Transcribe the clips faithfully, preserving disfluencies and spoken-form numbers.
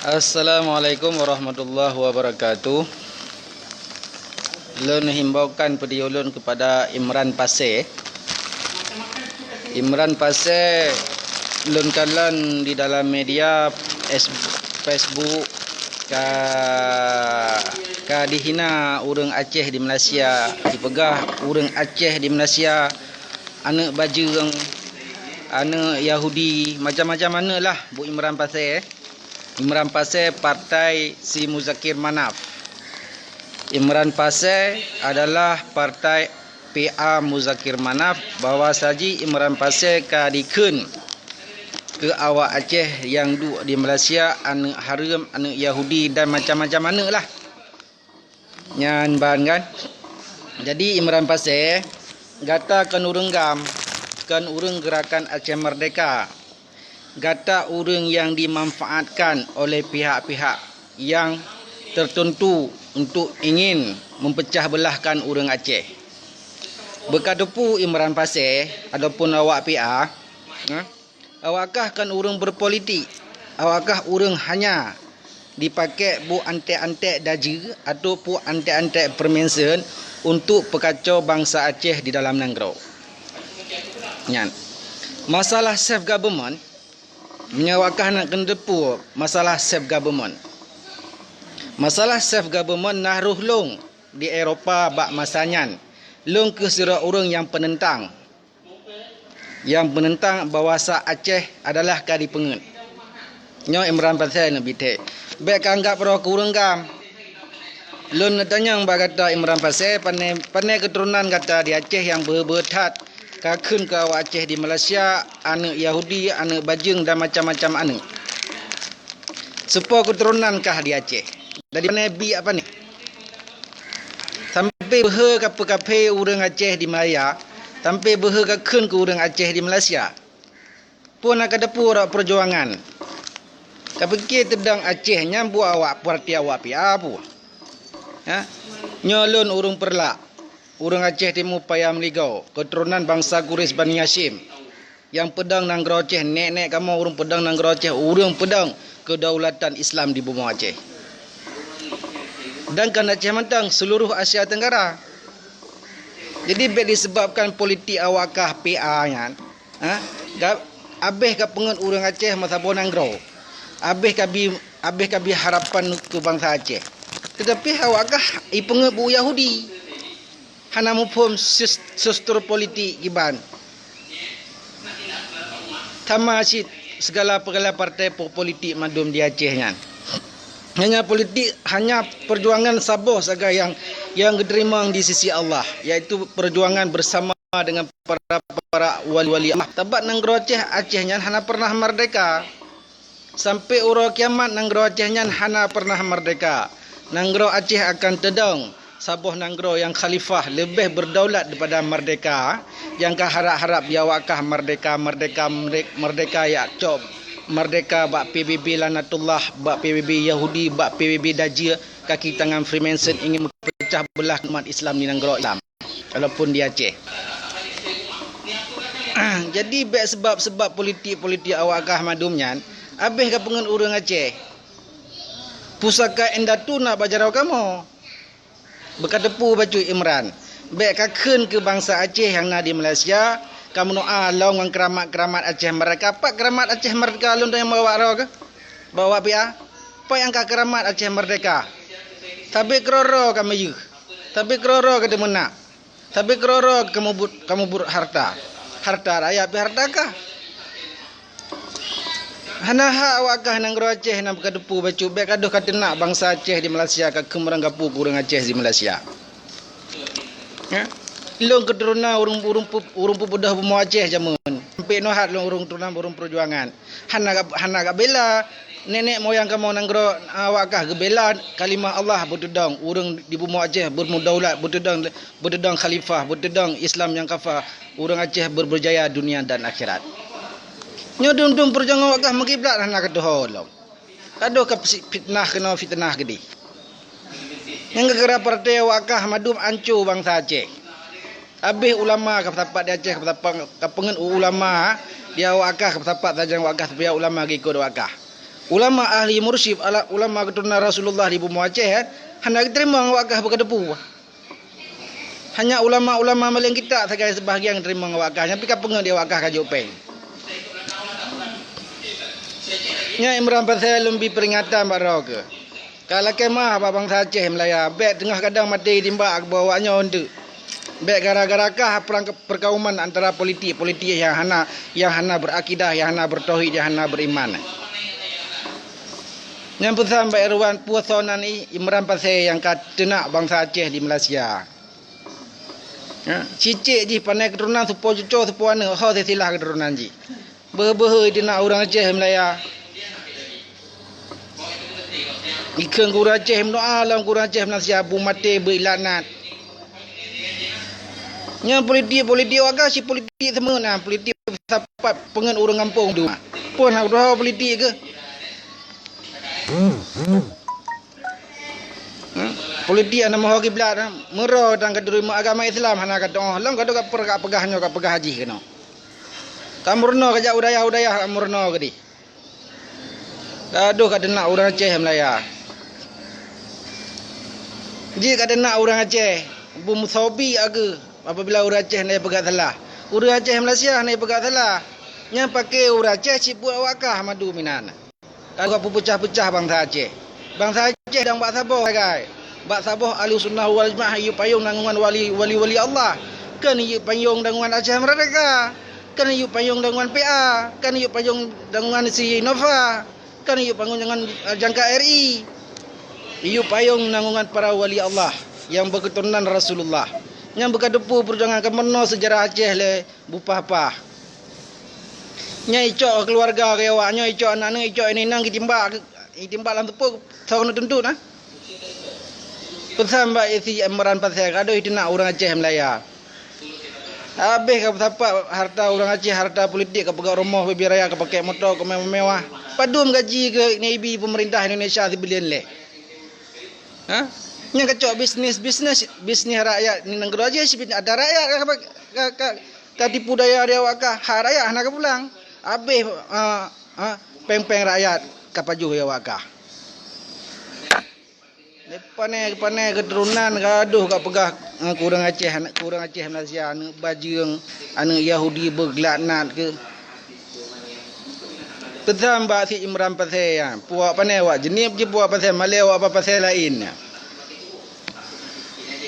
Assalamualaikum warahmatullahi wabarakatuh. Lôn himbaukan video lôn kepada Imran Pasé. Imran Pasé lôn kalon di dalam media es-, Facebook ka, ka dihina ureuëng Aceh di Malaysia, dipeugah ureuëng Aceh di Malaysia aneuëk bajeueng, aneuëk Yahudi, macam-macam aneuëk lah bu Imran Pasé. Imran Pasé partai si Muzakir Manaf. Imran Pasé adalah partai P A Muzakir Manaf, bahwa saji Imran Pasé ka dikheun keu awak Aceh nyang duek di Malaysia aneuëk hareuem, aneuëk Yahudi dan macam-macam aneuëk lah. Nyan ban kan. Jadi Imran Pasé, gata kon ureuëng GAM, kon ureuëng Gerakan Aceh Merdeka. Gata ureuëng nyang dimanfaatkan oleh pihak-pihak nyang tertentu untuk ingin mempecah belahkan ureuëng Aceh. Beukateupeue Imran Pasé ataupun awak P A, ha? Awak kah kon ureuëng berpolitik, awak kah ureuëng hanya dipakai bu antek-antek dajeu atau bu antek-antek permensen untuk peukacau bansa Aceh di dalam nanggroe. Nyan. Masalah self government, meunyoe awak kah nak keuneuk teupeue masalah self government. Masalah self government na rôh lôn di Eropa bak masa nyan. Lôn kheueh sidroe ureuëng nyang peunentang. Nyang peunentang bahwa sa Aceh adalah ka dipeungeuet. Nyoe Imran Pasé neubi thée. Bék ka anggab droe keu ureuëng GAM. Lôn neutanyong bak gata Imran Pasé, pané, pané keuturonan gata di Aceh nyang beuhe-beuhe that, ka kheun keu awak Aceh di Malaysia, aneuëk Yahudi, aneuëk bajeueng dan macam-macam aneuëk. Soe po keuturonan kah di Aceh? Dari pané bi apa ni? Sampai beuhe ka peukaphé ureuëng Aceh di Malaya, sampai beuhe ka kheun keu ureuëng Aceh di Malaysia. Peue na ka teupeue rot peujuangan. Ka pike teudong Aceh nyan buet awak partai awak P A peue? Ha? Nyoe lôn ureuëng Peureulak, ureuëng Aceh Timu Paya Meuligoe, keuturonan bansa Quraisy Bani Hasyim. Nyang peudong nanggroe Aceh, nek-nek kamoe ureuëng peudong nanggroe Aceh, ureuëng peudong keudaulatan Islam di bumoe Aceh. Dan kon Aceh mantong, seluruh Asia Tenggara. Jadi bék disebabkan politik awak kah P A nyan, ha? Ga-, abéh ka peungeuet ureuëng Aceh meusaboh nanggroe. Abéh ka bi, abéh ka bi harapan keu bansa Aceh. Tetapi awak kah ipeungeuet bu Yahudi. Hana muphom sus-, sustur politik kiban. Sama cit segala peugala partai po-, politik mandum di Aceh nyan. Hanya politik, hanya perjuangan saboh sagai nyang, nyang geuteurimong di sisi Allah, yaitu perjuangan bersama dengan para, para wali-wali Allah. Sabab nanggroe Aceh, Aceh nyan hana pernah merdeka. Sampai uroe kiamat nanggroe Aceh nyan hana pernah merdeka. Nanggroe Aceh akan teudong saboh nanggroe nyang khalifah leubeh beudaulat daripada merdeka, nyang ka harab-harab di awak kah merdeka, merdeka, merdek-, merdeka jak cok, merdeka bak P B B laknatullah, bak P B B Yahudi, bak P B B dajeu, kaki tangan Freemason ingin mempecah belah umat Islam di nanggroe Islam. Walaupun di Aceh. Jadi bék sebab-sebab politik-politik awak kah mandum nyan, abéh ka peungeuet ureuëng Aceh. Pusaka indatu na bak jaroe kamoe. Beukateupeue bacut Imran. Bék ka kheun keu bansa Aceh nyang na di Malaysia, ka meunoe lom ngon keuramat-keuramat Aceh Merdeka. Pat keuramat Aceh Merdeka lôn tanyong bak droe kah? Bak awak P A? Pat nyang ka keuramat Aceh Merdeka? Sabe keudroe-droe ka meuyeuh. Sabe keudroe-droe ka teumeunak. Tapi keudroe-droe kamoe buet, kamoe buet harta. Harta rakyat pih harta kah? Hana hak awak kah nanggroe Aceh nyang beukateupeue bacut, bék ka deuh ka teunak bansa Aceh di Malaysia, ka keumeurang gapu keu ureuëng Aceh di Malaysia. Ya? Lôn keuturonan ureuëng, ureuëng pu-, ureuëng peubeudôh bumoe Aceh jameun. Sampai noh that lôn ureuëng turonan ureuëng peujuangan. Hana ka, hana ka bela nenek moyang kamoe nanggroe awak kah geubela kalimah Allah beuteudong ureuëng di bumoe Aceh bermudaulat beuteudong, beuteudong khalifah beuteudong Islam nyang kafa ureuëng Aceh ber-, berjaya dunia dan akhirat. Nyoe dum-dum peujuangan awak kah meukiblat hana keudeuh lom. Ka deuh ka fitnah keunoe fitnah keudeh. Nyang gara-gara partai awak kah mandum anco bansa Aceh. Abéh ulama ka peusapat di Aceh, ka peusapat, ka peungeuet ulama di awak kah, ka peusapat sajan awak kah, supaya ulama geuikot awak kah. Ulama ahli mursyid, ala-, ulama keuturonan Rasulullah di bumoe Aceh, eh, hana geuteurimong awak kah beukateupeu. Hanya ulama-ulama maleng kitab sagai seubahgian geuteurimong awak kah, nyan pih ka peungeut di awak kah ka jok péng. Nyan Imran Pasé lôn bri peuringatan bak droe keuh. Ka lakée meu'ah bak bansa Aceh Meulaya, bék teungoh kadang maté timbak keu awak nyoe eunteuk. Bék gara-gara kah perang, perkauman antara politik-politik nyang hana, nyang hana beurakidah, nyang hana beutauhid, nyang hana beriman. Nyan peusan bak Irwan, peue soe nan i Imran Pasé nyang ka teunak bansa Aceh di Malaysia. Ha, cicék jih panai keuturonan, supo cuco, supo aneuëk, ho silsilah keuturonan jih. Beuhe-beuhe teunak ureuëng Aceh Meulaya. Ikheun keu ureuëng Aceh meudoa lom keu ureuëng Aceh Malaysia, beumaté, beulaknat. Nyan politik, politik awak kah cit politik seumeuna, politik sapat peungeut ureuëng gampông duma. Phon hana geutuho politik keuh. Hmm? Politik hana meuho kiblat, ha? Meurok dan ka teurimong agama Islam hana ka tu'oh. Lom ka deuh ka per-, ka peugah nyoe, ka peugah jih keunoe. Ka meurunoe ka jak u dayah-u dayah, ka meurunoe keudeh. Ka deuh ka teunak ureuëng Aceh Meulaya. Jih ka teunak ureuëng Aceh, beumeusobi ageu apabila ureuëng Aceh hana peugah salah. Ureuëng Aceh Malaysia hana peugah salah. Nyan paké ureuëng Aceh cit buet awak kah madu minan. Ka geupeupeucah-peucah bansa Aceh. Bansa Aceh dang bak saboh sagai. Bak saboh Ahlussunnah wal Jamaah yue payong dan ngon wali, wali-wali Allah. Kon yue payong dan ngon Aceh Merdeka. Kon yue payong dan ngon P A. Kon yue payong dan ngon si Nova. Kon yue payong dan ngon, eh, jangka R I. Yue payong dan ngon para wali Allah nyang beukeuturonan Rasulullah. Nyang beukateupeu peujuangan ka meurunoe seujarah Aceh lé bupah-pah. Nyan icok keuluwarga keu awak nyoe, icok aneuk-aneuk, icok inong, itimbak, itimbak lam teupeu, soe keuneuk tuntut, nah. Peusan bak isi Imran Pasé, ka deuh iteunak ureuëng Aceh Meulaya. Habéh ka peusapat harta ureuëng Aceh, harta politik, ka peugah rumoh bubé raya, ka pakai moto, ka mewah-mewah. Padum gaji keu ibi peumeurintah Indonesia sibuleuen lé? Ha? Nyan ka cok bisnis, bisnis, bisnis rakyat di nanggroe Aceh, sibit ada rakyat ka, ka, ka, ka tipu daya di awak kah, hak rakyat hana ka pulang. Habéh, ah, ah, péng-péng rakyat ka pajoh di awak kah. Panai, panai keuturonan ka deuh ka peugah, ah, keu ureuëng Aceh, keu ureuëng Aceh Malaysia, aneuëk bajeueng, aneuëk Yahudi beuglaknat keu. Peusan bak si Imran Pasé nyan, puak panai awak Jeunieb jih, puak Pasé Malée, awak Pasé laén nyan.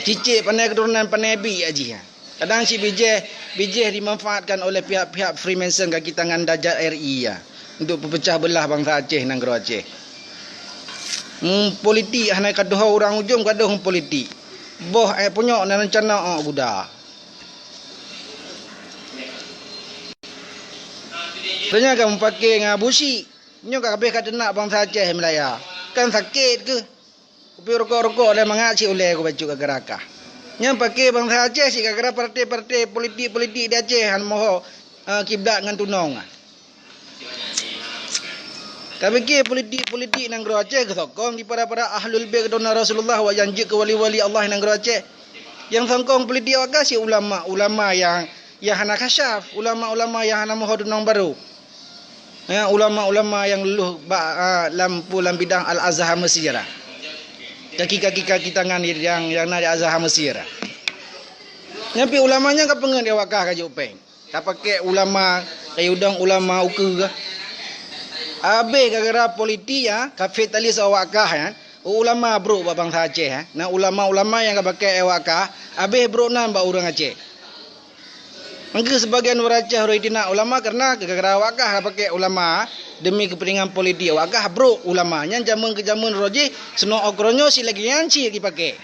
Cicék panai keuturonan panai biek jih nyan. Kadang cit bijéh, bijéh dimanfaatkan oleh pihak-pihak Freemason kaki tangan dajat R I ya, untuk peupeucah beulah bansa Aceh nanggroe Aceh. Hmm, politik hana ka tuho urang ujong ka deuh politik. Boh ék punyok na reuncana ôk guda. Tanyoe ka meupaké ngon Abusyik. Nyoe ka habéh ka teunak bansa Aceh Meulaya. Kan sakét keuh. Kupi rukok-rukok lé mangat cit ulée kubacut gara-gara kah. Nyan paké bansa Aceh cit gara-gara partai-partai politik-politik di Aceh han moho, eh, kiblat ngon tunong. Ka pike politik-politik nanggroe Aceh geusokong di para-para ahlul bait keturunan Rasulullah awak nyang jeuet keu wali-wali Allah nanggroe Aceh. Nyang sokong politik awak kah cit ulama-ulama nyang, nyang hana kasyaf, ulama-ulama nyang hana moho tunong barô. Ya, ulama-ulama nyang lulus bak, ah, lam, pu-, lam bidang Al-Azhar Mesir lah. Kaki-kaki, kaki tangan nyang, nyang na di Azhar Mesir lah. Nyan pih ulama nyan ka peungeut di awak kah ka jok péng. Ka paké ulama, ka yue dong ulama ukeue kah. Habéh gara-gara politik, ya, kapitalis awak kah, ya. Ulama brok bak bansa Aceh, ya. Na ulama-ulama nyang ka paké awak kah, habéh brok nan bak ureuëng Aceh. Engkeu seubagian ureuëng Aceh roh iteunak ulama kareuna gara-gara awak kah paké ulama deumi keupeuntengan politik, awak kah brok ulama. Nyan jameun keu jameun roh jih, sinoe ukeue nyoe cit lagée nyan cit jipaké.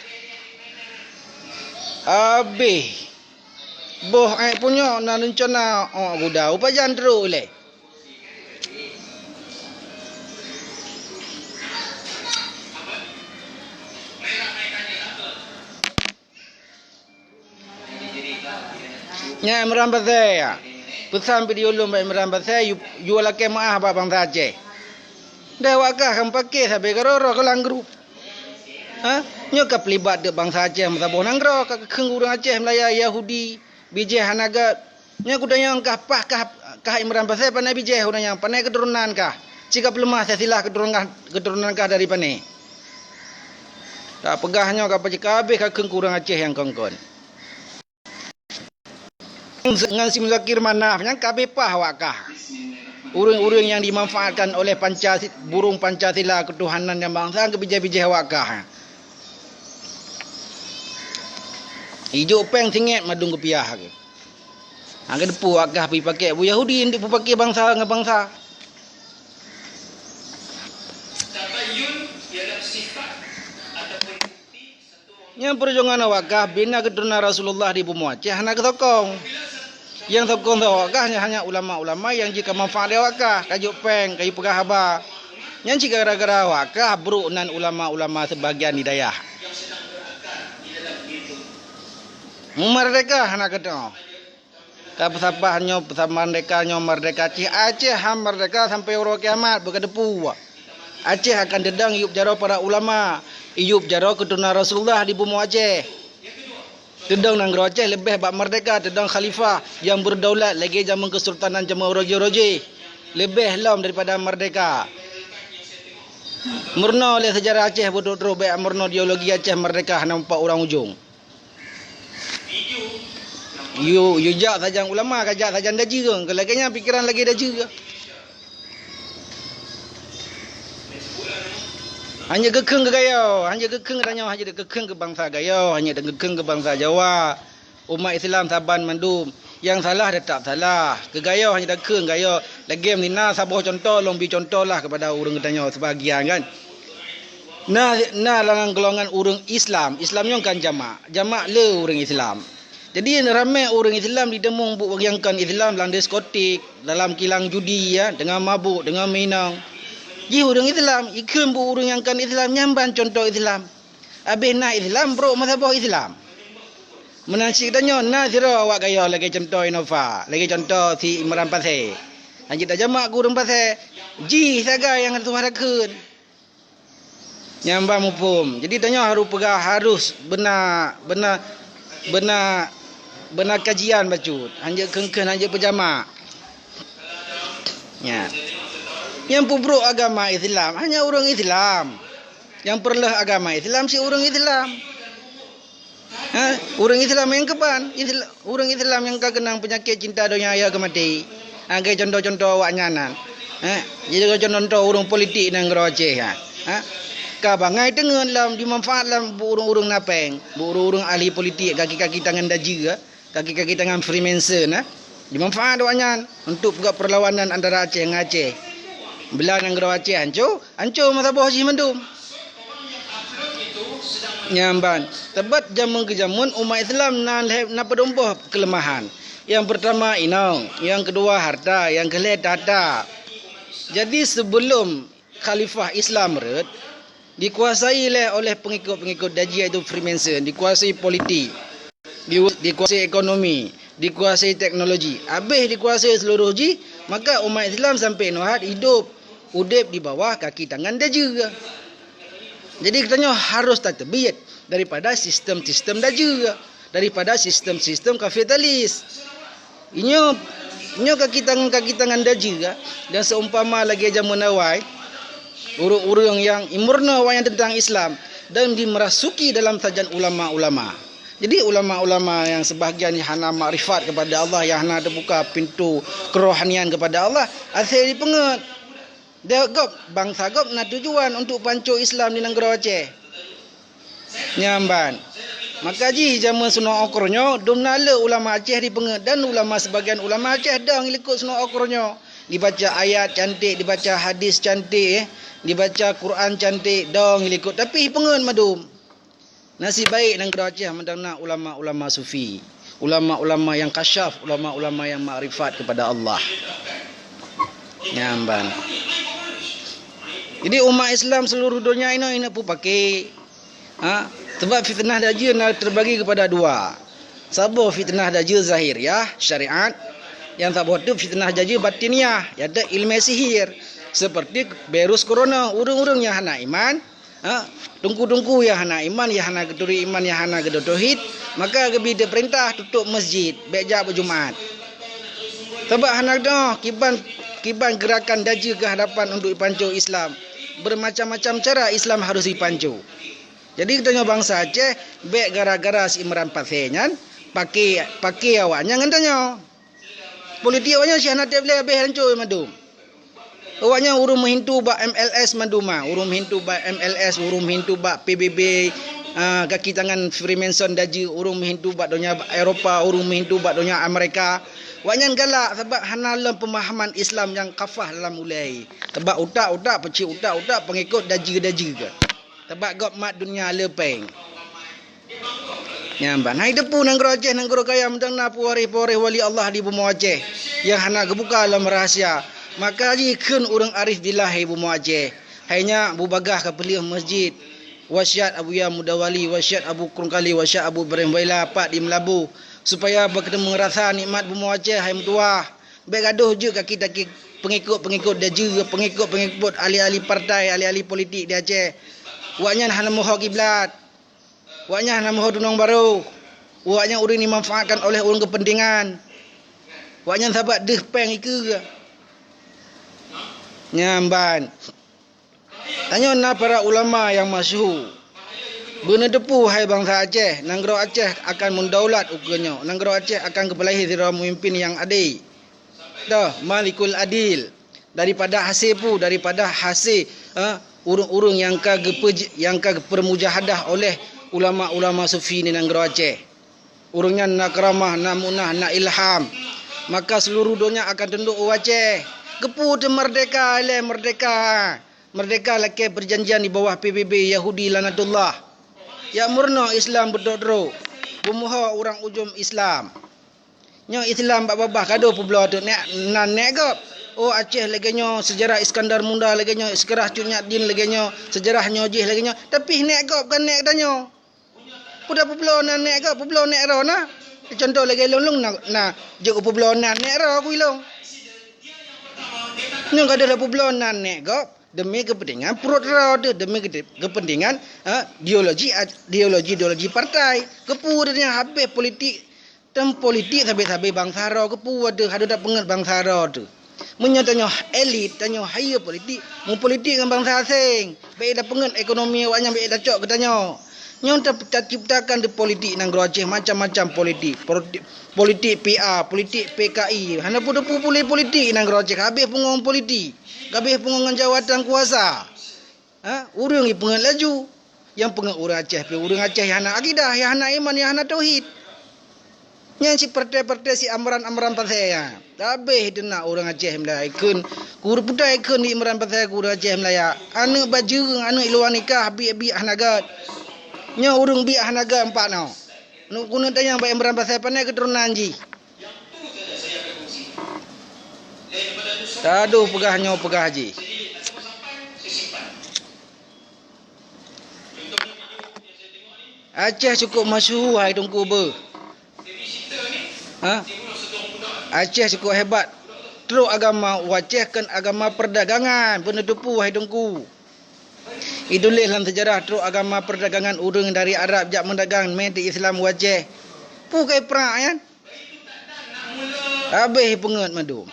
Habéh. Boh ék punyok na reuncana ôk guda, upajan trok ilée. Nyan Imran Pasé, ya. Peusan video lôn bak Imran Pasé, yue, yue lakée meu'ah bak bansa Aceh. Dai awak kah ka meupaké sabe keudroe-droe keu lam grup. Ha? Nyoe ka peulibat deuk bansa Aceh meusaboh nanggroe, ka keu ureuëng Aceh Meulaya, Yahudi, bijéh hana gét. Nyoe kuda nyang kah pah kah, kah Imran Pasé panai bijéh uda nyang panai keuturonan kah. Cit ka peuleumah silsilah keuturonan, keuturonan kah dari pané. Tapeugah nyoe ka peucit ka habéh ka kheun keu ureuëng Aceh nyang kon-kon. Ngon si Muzakir Manaf nyan ka habéh paih awak kah. Ureuëng-ureuëng nyang dimanfaatkan oleh Panca-, burung Pancasila keutuhanan nyang bansa geubijéh-bijéh awak kah. Ijok péng singoh mandum geupiah. Hana geuteupeue awak kah peupaké bu Yahudi untuk peupaké bansa ngon bansa. Tabayyun ialah sifat ataupun bukti satu orang. Nyang peujuangan awak kah bina keuturonan Rasulullah di bumoe Aceh hana geusokong. Nyang sokong awak kah nyan hanya ulama-ulama nyang jeuet keu manfaat awak kah, ka jok péng, ka jipeugah haba. Nyan cit gara-gara awak kah brok nan ulama-ulama seubagian di dayah. Meumerdeka hana keudroe. Ka peusapat nyoe, peusapat merdeka nyoe, merdeka cit Aceh han merdeka sampai uroe kiamat beuka teupeue. Aceh akan teudong yup jaroe para ulama, yup jaroe keuturonan Rasulullah di bumoe Aceh. Teudong nanggroe Aceh leubeh bak merdeka, teudong khalifah nyang beudaulat lagée jameun keusultanan jameun roje-roje. Leubeh lom daripada merdeka. Meurunoe lé seujarah Aceh beudôk trok bék meurunoe ideologi Aceh merdeka hana meupat urang ujong. Yue, yue jak sajan ulama, ka jak sajan dajeue, keu lagée nyan pikeran lagée dajeue. Hana geukheun keu gayoe, hana geukheun keu tanyoe, hana geukheun keu bansa gayoe, hana geukheun keu bansa Jawa. Umat Islam saban mandum. Nyang salah teutap salah. Keu gayoe hana takheun gayoe. Lagée meunan saboh cuntoh, lôn bi cuntoh lah keupada ureuëng geutanyoe seubagian kan. Na, na lam golongan ureuëng Islam, Islam nyoe kan jamak. Jamak le ureuëng Islam. Jadi ramé ureuëng Islam jiteumeung buet nyang kon Islam lam diskotik, dalam kilang judi ya, teungoh mabuk, teungoh meuinong. Jih ureuëng Islam, ikheun buet ureuëng nyang kon Islam nyan ban cuntoh Islam. Habéh na Islam brok meusaboh Islam. Meunan cit geutanyoe na sidroe awak gayoe lagée cuntoh Innova, lagée cuntoh si Imran Pasé. Hana jeuet tajamak keu ureuëng Pasé, jih sagai nyang tuha takheun. Nyang ban muphom. Jadi tanyoe harôh peugah harôh beuna, beuna, beuna, beuna kajian bacut. Hana jeuet kheun-kheun, hana jeuet peujamak. Nyan. Nyang peubrok agama Islam hanya ureuëng Islam. Nyang peureuloh agama Islam cit ureuëng Islam. Ha? Ureuëng Islam nyang keuban, Isla-, ureuëng Islam nyang ka keunong peunyakét cinta donya ya keu maté. Ha, lagée cuntoh-cuntoh awak nyan nan. Ha? Jadi contoh ureuëng politik nanggroe Aceh ha. Ha? Ka bangai teungeut lom dimanfaat lom bu ureuëng-ureuëng na péng, bu ureuëng-ureuëng ahli politik kaki-kaki tangan dajeue ha. Kaki-kaki tangan Freemason, eh, dimanfaat awak nyan untuk peugah perlawanan antara Aceh ngon Aceh. Bila nanggroe Aceh hanco, hanco meusaboh jih mandum. Nyan ban, teubat jameun keu jameun umat Islam na lhée, na padum boh keuleumahan. Nyang peurtama inong, nyang keudua harta, nyang keulhée takhta. Jadi seubeulom khalifah Islam rhot, dikuasai lé oleh pengikut-pengikut dajeue yaitu Freemason, dikuasai politik, di-, dikuasai ekonomi, dikuasai teknologi, habéh dikuasai seluruh jih, maka umat Islam sampai nyoe hat hidup udeb di bawah kaki tangan dajeue. Jadi geutanyoe harôh tateubiet daripada sistem-sistem dajeue, daripada sistem-sistem kapitalis. Inyoe, nyoe kaki tangan, kaki tangan dajeue, dan seumpama lagée jameun awai, ureuëng-ureuëng nyang imeurunoe awaknyan teuntang Islam dan dimeurasuki dalam sajan ulama-ulama. Jadi ulama-ulama nyang seubahagian nyang hana makrifat keupada Allah, nyang hana teubuka pintoe keurohanian keupada Allah, asai jipeungeut. Deuh gob, bansa gob na tujuan untuk panco Islam di nanggroe Aceh. Nyan ban. Maka jih jameun seunoe ukeue nyoe dum na le ulama Aceh dipeungeut dan ulama, seubagian ulama Aceh dong likot seunoe ukeue nyoe. Dibaca ayat cantik, dibaca hadis cantik, eh, dibaca Quran cantik, dong likot, tapi peungeut mandum. Nasib baik nanggroe Aceh mantong na ulama-ulama sufi, ulama-ulama nyang kasyaf, ulama-ulama nyang makrifat keupada Allah. Nyan ban. Jadi umat Islam seluruh donya inoe, inoe peupaké. Ha? Sebab fitnah dajeue na terbagi kepada dua. Saboh fitnah dajeue zahiriah, syariat, nyang saboh teuk fitnah dajeue batiniah, yaitu ilmu sihir. Seperti virus corona, ureuëng-ureuëng nyang hana iman, ha? Teungku-teungku nyang hana iman, nyang hana geuturi iman, nyang hana geuturi tauhid, maka geubi teupeurintah tutup masjid, bék jak beujumat. Sabab hana deuh kiban Kiban gerakan Dajeu keu hadapan untuk ipanco Islam. Bermacam-macam cara Islam harus ipanco. Jadi geutanyoe bansa Aceh, bék gara-gara si Imran Pasé nyan paké, paké awaknyan ngon tanyoe. Politik awaknyan si hana teubleh habéh hancô mandum. Awaknyan ureuëng meuhintu bak M L S mandum, ha. Ureuëng meuhintu bak M L S, ureuëng meuhintu bak P B B, ah, kaki tangan Freemason Dajeu, ureuëng meuhintu bak donya Eropa, ureuëng meuhintu bak donya Amerika. Awaknyan galak sabab hana lom pemahaman Islam nyang kafah dalam ulée. Sabab utak-utak, peucit utak-utak pengikut Dajeu-Dajeu. Sabab gob mat dunia le péng. Nyan ban. Hai teupeu nanggroe Aceh, nanggroe kaya, meudang na pewaréh-pewaréh wali Allah di bumoe Aceh nyang hana geubuka lom rahsia. Maka jikheun ureuëng arif billah di bumoe Aceh. Hai nyak, bubagaih ka peuleueh masjid. Wasiat Abuya Muda Wali, wasiat Abu Krueng Kali, wasiat Abu Ibrahim Baila pat di Meulaboh, supaya beukeuteumeung rasa nikmat bumoe Aceh hai meutuwah. Bék gadôh jeuet kaki-taki pengikut-pengikut Dajeu, pengikut-pengikut ahli-ahli partai, ahli-ahli politik di Aceh. Awaknyan hana meuho kiblat. Awaknyan hana meuho tunong barô. Awaknyan ureuëng dimanfaatkan oleh ureuëng keupeuntengan. Awaknyan sabab deuh péng ikeue. Nyan ban. Tanyoe na para ulama nyang masyhur. Beuneuteupeu hai bansa Aceh, nanggroe Aceh akan meudaulat ukeue nyoe. Nanggroe Aceh akan geupeulahé sidroe peumimpin nyang adé. Toh, Malikul Adil. Daripada hasé peue? Daripada hasé, eh, ureuëng-ureuëng nyang ka geupeuj-, nyang ka geupeurmujahadah oleh ulama-ulama sufi di nanggroe Aceh. Ureuëng nyan na keuramah, na mu'unah, na ilham. Maka seuluruh donya akan tundok u Aceh. Keupeue teuh meurdeka, ilée meurdeka? Meurdeka lakée peujanjian di bawah P B B Yahudi laknatullah. Jak meurunoe Islam beudôk trok. Beumeuho ureuëng ujom Islam. Nyoe Islam bak babah ka deuh peubloe teuk nèk, nan nèk gob. Oh, Aceh lagée nyoe, seujarah Iskandar Muda lagée nyoe, seujarah Cut Nyak Dien lagée nyoe, seujarah nyoe jih lagée nyoe. Tapi nèk gob kan nèk tanyoe. Peue tapeubloe nan nèk gob, peubloe nèk droe na. Contoh lagée lôn-lôn na, na jeuet peubloe nan nèk droe ku ilôn. Nyoe ka deuh tapeubloe nan nèk gob demi keupeuntengan pruet droe teuh, demi keu-, keupeuntengan, eh, ideologi, ideologi, ideologi partai. Keupeue teuh nyan habéh politik. Tem politik sabe-sabe bansa droe keupeue teuh, adoe tapeungeut bansa droe teuh. Meunyoe tanyoe elit, tanyoe hayeue politik, meupolitik ngon bansa aseng, bék tapeungeut ekonomi awaknyan bék tacok keu tanyoe. Nyoe ta-, taciptakan di politik nanggroe Aceh macam-macam politik. Politik, politik P A, politik P K I. Hana peue-peue politik nanggroe Aceh, habéh pungo politik, habéh pungo ngon jawatan kuasa. Ha, ureuëng ipeungeut laju. Nyang peungeut ureuëng Aceh pih ureuëng Aceh nyang hana akidah, nyang hana iman, nyang hana tauhid. Nyan si partai-partai si Amran-Amran Pasé nyan. Habéh teunak ureuëng Aceh meulaya ikheun. Ku putai ikheun di Imran Pasé ku ureuëng Aceh meulaya. Aneuëk bajeueng, aneuëk luwa nikah, biek-biek hana gét. Nyoe ureuëng biek hana gét empat nyoe. Nyoe keuneuk tanyong bak Imran Pasé, pané keuturonan jih. Taduh peugah nyoe peugah jih. Aceh cukup masyhur hai Teungku beuh. Ha? Aceh cukup hebat. Trok agama u Aceh kon agama perdagangan, beuneuteupeu hai Teungku. Ituléh lam seujarah trok agama perdagangan ureuëng dari Arab jak meudagang mé teuk Islam u Aceh. Peue kai prak nyan? Habéh peungeut mandum.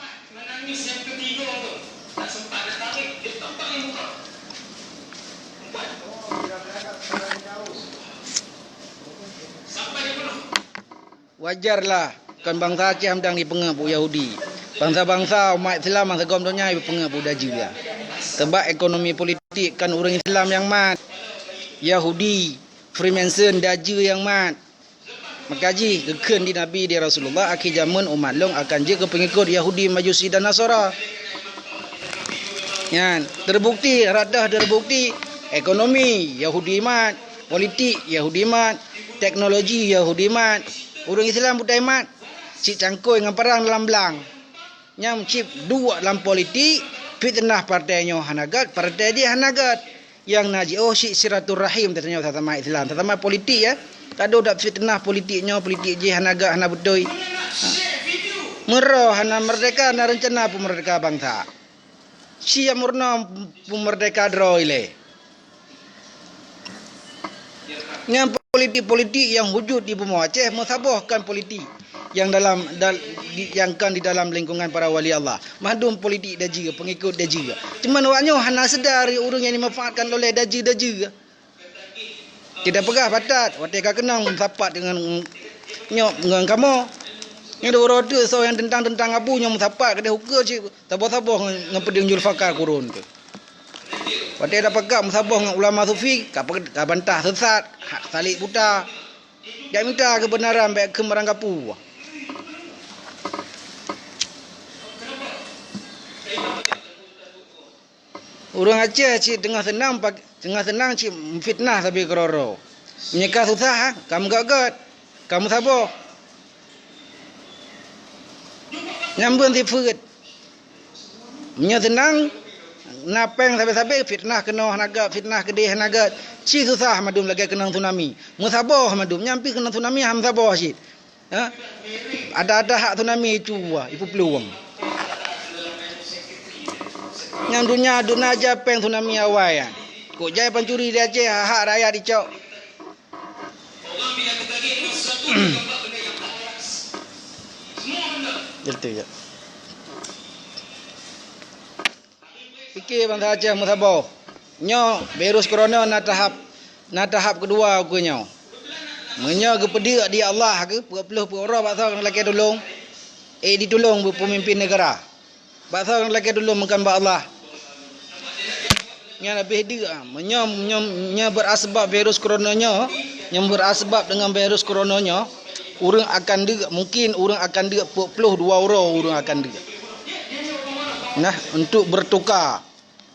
Wajarlah kon bansa Aceh mantong jipeungeut bak Yahudi. Bansa-bansa umat Islam masa gom donya jipeungeut bak Dajeu. Sebab ekonomi politik kan ureuëng Islam nyang mat. Yahudi, Freemason, Dajeu nyang mat. Maka jih geukheun di Nabi di Rasulullah, akhé jameun umat lôn akan jeuet keu peungikot Yahudi, Majusi dan Nasara. Nyan, terbukti, rata terbukti, ekonomi Yahudi mat, politik Yahudi mat, teknologi Yahudi mat, ureuëng Islam butai mat, cit cangkôi ngon parang dalam blang. Nyang cit duek lam politik, fitnah partai nyoe hana gét, partai jih hana gét. Nyang na jiôh cit silaturahim tanyoe sasama Islam, sasama politik ya. Tadoe dak fitnah politik nyoe, politik jih hana gét, hana beutôi. Ha. Meurôh hana meurdeka, na reuncana peumeurdeka bansa. Siap meurunoe peumeurdeka droe ilée. Nyan politik-politik nyang wujud di bumoe Aceh meusaboh kon politik nyang dalam dal, di, nyang kon di dalam lingkungan para wali Allah. Mandum politik dajeu, pengikut dajeu. Cuman awak nyoe hana seudar ureuëng nyang dimanfaatkan oleh dajeu-dajeu. Tidak peugah patat, watée ka keunong meusapat deungon nyoe ngon kamoe. Nyoe dua uroe teuk soe nyang teuntang-teuntang abu nyoe meusapat keudeh ukeue cit saboh-saboh ngon, ngon peudeueng Julfakar kurun tu. Watée tapeugah meusaboh ngon ulama sufi, ka pe-, ka bantah sesat, hak salek buta. Jak mita keubeunaran bék kheun barang gapu. Ureuëng Aceh cit teungoh seunang pak-, teungoh seunang cit fitnah sabe keudroe-droe. Meunyoe ka susah, ha, ka meugét-gét, ka meusaboh. Nyang beun sifeuet. Meunyoe seunang, na péng sabe-sabe, fitnah keunoe hana gét, fitnah keudeh hana gét. Ci susah mandum lagée keunong tsunami. Meusaboh mandum, nyang pih keunong tsunami han meusaboh cit. Ha? Ada-ada hak tsunami cuba, ipeuplueng. Nyang dunia, dunia aja péng tsunami awai, ha. Kok jai pancuri di Aceh, hak-hak rakyat dicok. Gitu ya. Pike bansa Aceh meusaboh. Nyoe virus corona na tahap, na tahap keudua ukeue nyoe. Meunyoe geupeudeuk di Allah keuh, peuet ploh peuet uroe bak soe nyang lakée tulông, eh, ditulông bak peumimpin neugara. Bak soe nyang lakée tulông meukon bak Allah. Nyan leubeh deuk, ah. Meunyoe, meunyoe, nyoe beurasbab virus corona nyoe, nyoe beurasbab deungon virus corona nyoe, ureuëng akan deuk, mungkin ureuëng akan deuk peuet ploh dua uroe ureuëng akan deuk. Nah, untuk bertukar,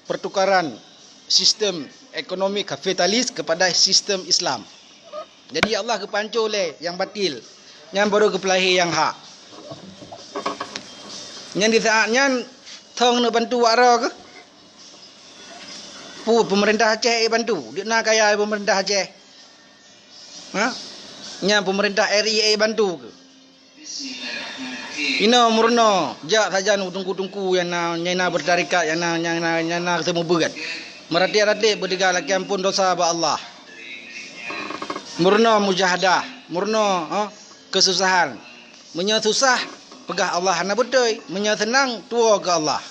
pertukaran sistem ekonomi kapitalis kepada sistem Islam. Jadi Allah geupanco lé nyang batil, nyan baru geupeulahé nyang hak. Nyan di saat nyan thong neuk bantu wak droe keuh? Peue peumeurintah Aceh ék bantu? Deuek na kaya peumeurintah Aceh? Ha? Nyan peumeurintah R I ék bantu keuh? Inoe meurunoe, jak sajan u teungku-teungku nyang na, nyang na beutarekat, nyang na, nyang na, nyang na seumeubeuet. Meuratéb-ratéb beudeuga lakée amphon dosa bak Allah. Meurunoe mujahadah, meurunoe, ha, keususahan. Meunyoe susah, peugah Allah hana beutôi. Meunyoe seunang, tuwoe keu Allah.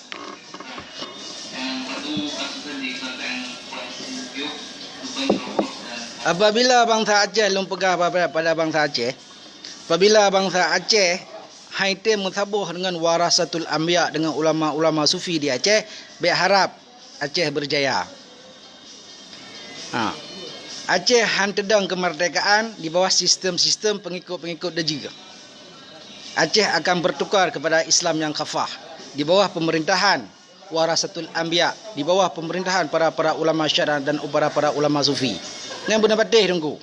Apabila bansa Aceh, lôn peugah pada, pada bansa Aceh, apabila bansa Aceh han item meusaboh deungon warasatul anbiya, deungon ulama-ulama sufi di Aceh, bék harab Aceh beujaya. Ha. Aceh han teudong keumeurdekaan di bawah sistem-sistem pengikut-pengikut dajih. Aceh akan bertukar kepada Islam yang khafah di bawah pemerintahan warasatul anbiya, di bawah pemerintahan para-para ulama syara dan para-para ulama sufi. Nyan beuna patéh teungku.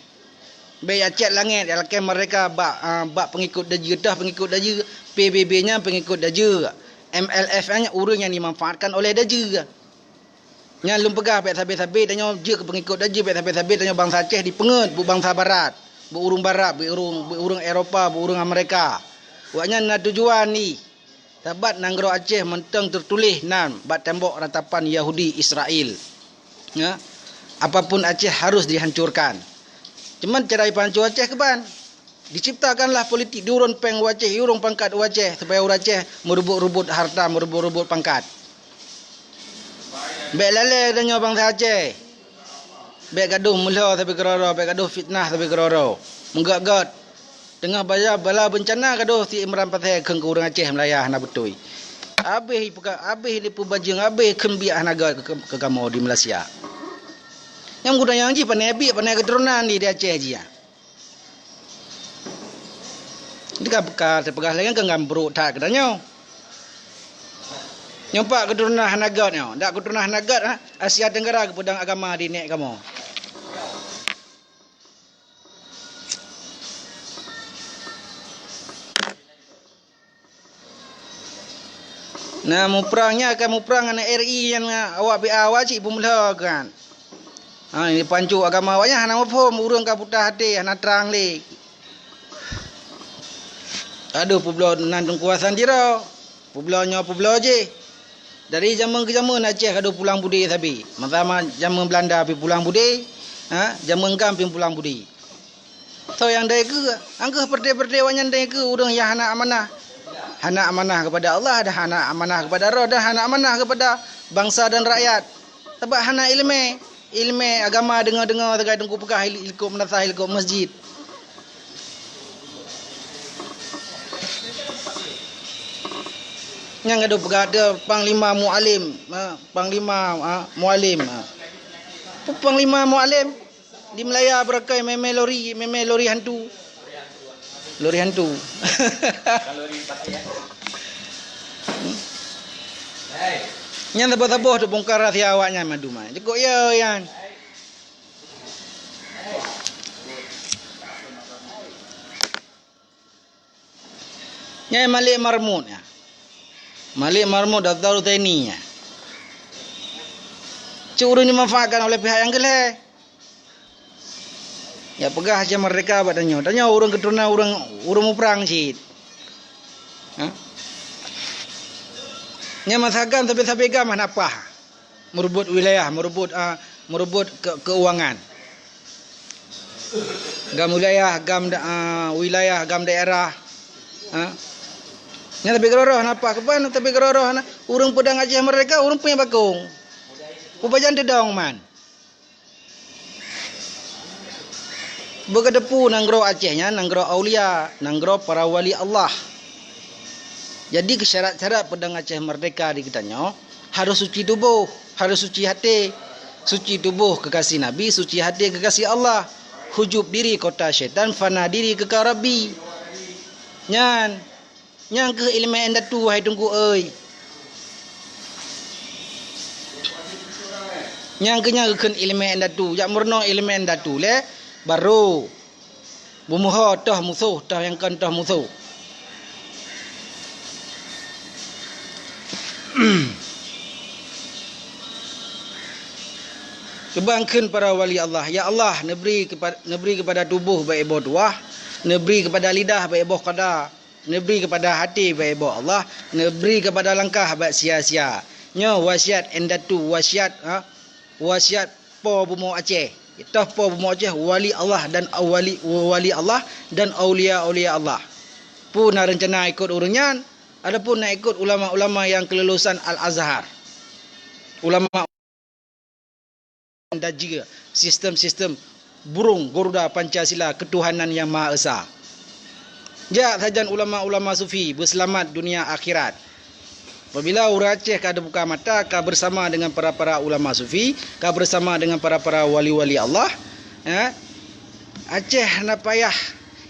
Bék Aceh langét nyang lakée meurdeka bak, ah, bak pengikut dajih, teuh pengikut dajih, P B B nyan pengikut dajih, M L F nyan ureuëng nyang dimanfaatkan oleh dajih. Nyan lôn peugah bék sabe-sabe tanyoe jeuet keu pengikut dajih, bék sabe-sabe tanyoe bansa Aceh dipeungeut bak bansa barat, bak ureuëng barat, bak ureuëng, bak ureuëng Eropa, bak ureuëng Amerika. Awaknyan na tujuan jih. Sabat nanggroe Aceh mantong teutuléh nan bak tembok ratapan Yahudi Israel. Ya. Apapun Aceh harus dihancurkan. Cuman cara jipancô Aceh keuban. Diciptakanlah politik diurôn péng u Aceh, diurôn pangkat u Aceh, supaya ureuëng Aceh meureubot-reubot harta, meureubot-reubot pangkat. Bék lalée tanyoe bansa Aceh. Bék gadôh meulho sabe keudroe-droe, bék gadôh fitnah sabe keudroe-droe. Meugét-gét. Teungoh bala, bala beuncana gadôh si Imran Pasé kheun keu ureuëng Aceh Meulaya hana beutôi. Habéh ipeuka-, habéh lipeubajeung, habéh kheun biak hana gét keu, keu kamoe di Malaysia. Nyang guna nyang jih pané biak, pané keuturonan di, di Aceh jih, ya. Teuka-, ka teupeugah lagée nyan keu ngon brok that geutanyoe. Nyoe pat keuturonan hana gét nyoe. Dak keuturonan hana gét, ha? Asia Tenggara geupeudong agama di nek kamoe. Nah, muprang nyan akan muprang ngon R I nyan, awak P A awak cit peumeulo kan. Ha, ini pancok agama awaknyan hana muphom, ureuëng ka puta até, hana trang lé. Aduh, peubloe nan teungku Hasan Tiro, peubloe nyoe, peubloe jih. Dari jameun keu jameun Aceh ka deuh pulang budé sabe. Masa ma-, jameun Beulanda pih pulang budé, ha, jameun GAM pih pulang budé. Soe nyang dai keue? Angkeuh peureute-peureute awaknyan dai keue ureuëng nyang hana amanah. Hana amanah keupada Allah, dan hana amanah keupada droe, dan hana amanah keupada bansa dan rakyat. Sabab hana iéleumé. Iéleumé agama deungoe-deungoe sagai teungku peugah, il-, ilikot meunasah, ilikot masjid. Nyang gadôh peugah teuh Panglima Mualim, ha, Panglima, ha, Mualim, ha. Peue Panglima Mualim? Di Malaya beureukai mémé lori, mémé lori hantu. Lori hantu. Nyan saboh-saboh teubongkar rahsia awaknyan mandum nyan. Jikuk ya nyan. Nyan Malik Mahmud nyan. Malik Mahmud Daftar Husaini nyan. Cuk ureuëng dimanfaatkan oleh pihak nyang keu lhée. Ya peugah Aceh merdeka bak tanyoe. Tanyoe ureuëng keuturonan ureuëng, ureuëng muprang cit. Ha? Nyan masa GAM sabe-sabe GAM hana paih. Meureubeut wilayah, meureubeut, a, meureubeut ke-, keuangan. GAM wilayah, GAM da-, a, wilayah, GAM daerah. Ha? Nyan tapi keureuh-reuh hana paih, keuban tapi keureuh-reuh hana. Ureuëng peudong Aceh merdeka, ureuëng punya bakong. Pubajan teudong man. Beugeuteupeue nanggroe Aceh nyan nanggroe aulia, nanggroe para wali Allah. Jadi, syarat-syarat peudong Aceh merdeka di geutanyoe harôh suci tuboh, harôh suci até. Suci tuboh keugaséh Nabi, suci até keugaséh Allah. Hujub diri kota syaitan, fana diri keuka Rabbi. Nyan. Nyang kheueh iéleumé indatu, wahai Teungku euy. Nyang kheueh nyan geukheun iéleumé indatu, jak meurunoe iéleumé indatu lé, barô beumeuho toh musoh, toh nyang kon toh musoh. Keuban kheun para wali Allah, "Ya Allah, neubri keupa-, neubri keupada tuboh bak iboh tuwah, neubri keupada lidah bak iboh kada." Neubri keupada até bak iboh Allah, neubri keupada langkah bak sia-sia. Nyoe wasiat indatu, wasiat, ha, wasiat po bumoe Aceh. Toh po bumoe Aceh, wali Allah dan wali, wali Allah dan aulia-aulia Allah. Peue na reuncana ikot ureuëng nyan, ataupun na ikot ulama-ulama nyang keululusan Al-Azhar. Ulama dajie sistem-sistem burung Garuda Pancasila keutuhanan Yang Maha Esa. Jak sajan ulama-ulama sufi beuseulamat dunia akhirat. Apabila ureuëng Aceh ka teubuka mata, ka bersama dengan para-para ulama sufi, ka bersama dengan para-para wali-wali Allah, eh, Aceh hana payah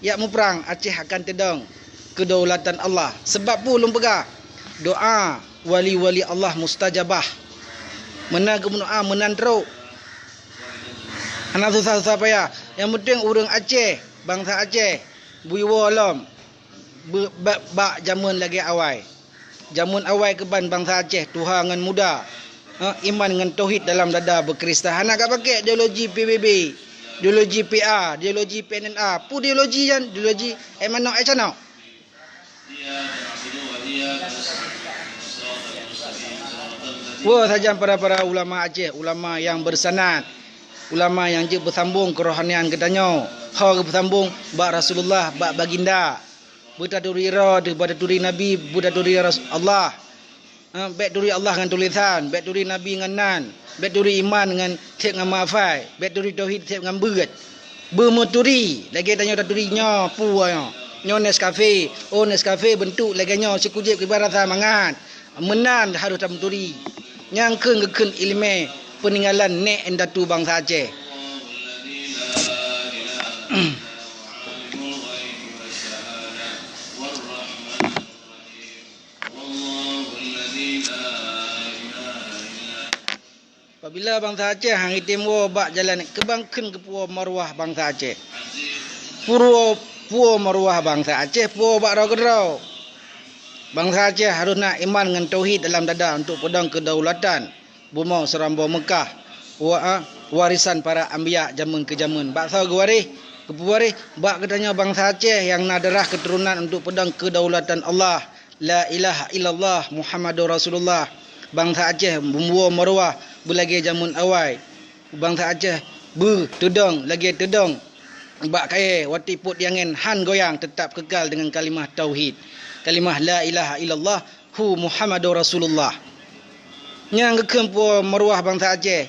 jak muprang, Aceh akan teudong keudaulatan Allah. Sebab peue lôn peugah, doa wali-wali Allah mustajabah. Meunan geumeudoa meunan trok. Hana susah-susah payah. Nyang penting ureuëng Aceh, bansa Aceh, beuiwoe lom beu-, bak, bak jameun lagée awai. Jameun awai keuban bansa Aceh, tuha ngon muda, ha, iman ngon tauhid dalam dada beukristen. Hana ka pakai ideologi P B B, ideologi P A, ideologi P N N A. Peue ideologi nyan? Ideologi eh manok eh canok. Woe sajan para-para ulama Aceh, ulama nyang beusanad, ulama nyang jeuet beusambong keurohanian geutanyoe, ho geupeusambong bak Rasulullah, bak baginda. Beutaturi droe, beutaturi Nabi, beutaturi Ras-, Allah. Ha, bék turi Allah ngon tulésan, bék turi Nabi ngon nan, bék turi iman ngon seb ngon mafai, bék turi tauhid seb ngon beuet. Beumeuturi, lagée tanyoe taturi nyoe, peue nyoe. Nyoe Nescafe, oh Nescafe beuntuk lagée nyoe, sikujéb kiban rasa mangat. Meunan harôh tameuturi. Nyang kheun geukheun iéleumé peuninggalan nék indatu bansa Aceh. Apabila bansa Aceh hana item woe bak jalan, keuban kheun geupeuwoe maruah bansa Aceh. Peuwoe, peuwoe maruah bansa Aceh, peuwoe bak droe keudroe. Bansa Aceh harôh na iman ngon tauhid dalam dada untuk peudong keudaulatan bumoe Seureumbông Meukah, wa-, a, warisan para anbiya jameun keu jameun. Bak soe geuwaréh? Geupeuwaréh bak geutanyoe bansa Aceh nyang na darah keuturonan untuk peudong keudaulatan Allah. La ilaha illallah Muhammadur Rasulullah. Bansa Aceh beuwoe maruah beulagée jameun awai. Bansa Aceh beuteudong lagée teudong bak kayée, watée ipot di angén han goyang, teutap keukal deungon kalimah tauhid, kalimah la ilaha illallah hu Muhammadur Rasulullah. Nyang geukheun puwoe meuruwah bansa Aceh,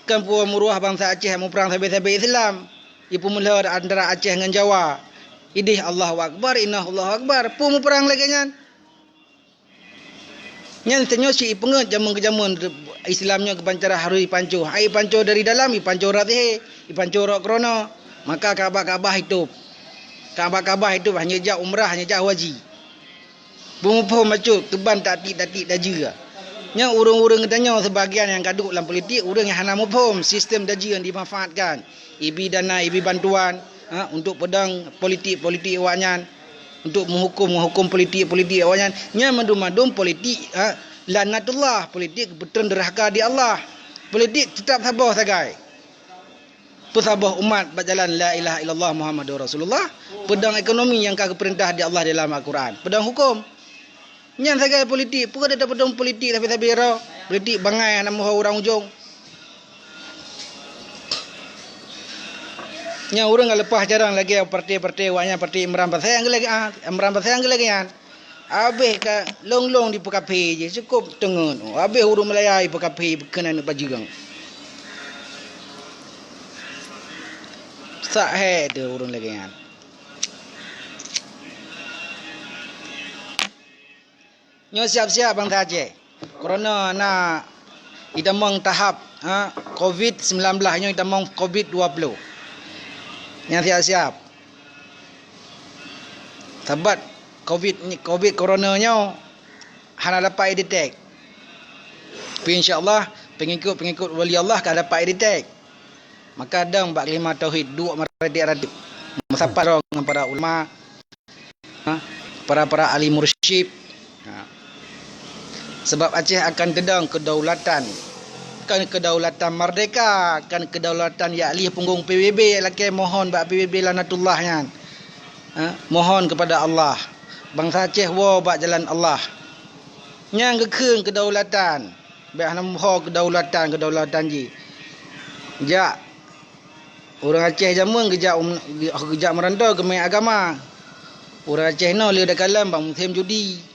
kheun puwoe meuruwah bansa Aceh muprang sabe-sabe Islam, ipeumeuloe antara Aceh ngon Jawa. Idéh Allahu Akbar, inah Allahu Akbar, peue muprang lagée nyan? Nyan tanyoe si ipeungeut jamén keu jamén Islam nyoe keubancara harôh ipanco. Hai ipanco dari dalam, ipanco rot sihé, ipanco rot keureunoe. Maka Ka'bah-Ka'bah itôb. Ka'bah-Ka'bah itôb hana jak umrah, hana jak haji. Peumuphom bacut keuban taktik-taktik dajeu. Nyan ureuëng-ureuëng geutanyoe seubagian nyang ka duek lam politik, ureuëng nyang hana muphom sistem dajeu nyang dimanfaatkan. Ibi dana, ibi bantuan, ha, untuk peudong politik-politik awaknyan, untuk meuhuköm-meuhuköm politik-politik awaknyan. Nyan mandum-mandum politik, ha, laknatullah, politik geupeutrön deurhaka di Allah. Politik teutap saboh sagai. Peusaboh umat bak jalan la ilaha illallah Muhammadur Rasulullah, peudong ekonomi nyang ka geupeurintah di Allah dalam Al-Quran, peudong huköm. Nyan sagai politik, peue ka tapeudong politik sabe-sabe droe, politik bangai hana meuho urang ujong. Nyan ureuëng ka leupah carông lagée partai-partai awaknyan, partai Imran Pasé nyang geulagée, ah, Imran Pasé nyang geulagée nyan. Habéh ka long-long dipeukafé jih, cukôp teungeut. Habéh ureuëng meulaya ipeukafé, keunan pajeung. Sak hé teuh ureuëng lagée nyan. Nyoe siab-siab bansa Aceh. Kareuna na itamong tahap, ha, covid sembilan belas nyoe itamong covid dua puluh. Nyang siab-siab. Sabab covid ni, covid corona nyoe hana dapat idetect. Tapi insya Allah pengikut-pengikut wali Allah ka dapat idetect. Maka dong bak kalimah tauhid duek meuratik-ratik. Meusapat droe ngon para ulama, ha, para-para ahli mursyid. Ha. Sebab Aceh akan teudong kedaulatan, kan kedaulatan merdeka, kan kedaulatan jak lieh punggong P B B, lakée mohon bak P B B laknatullah nyan. Ha, mohon kepada Allah. Bansa Aceh woe bak jalan Allah. Nyang geukheun kedaulatan, bék hana meuho kedaulatan-kedaulatan jih. Jak Ureuëng Aceh jameun geujak um-, geujak meurantô geumé agama. Ureuëng Aceh nyoe le takalon bak musém judi.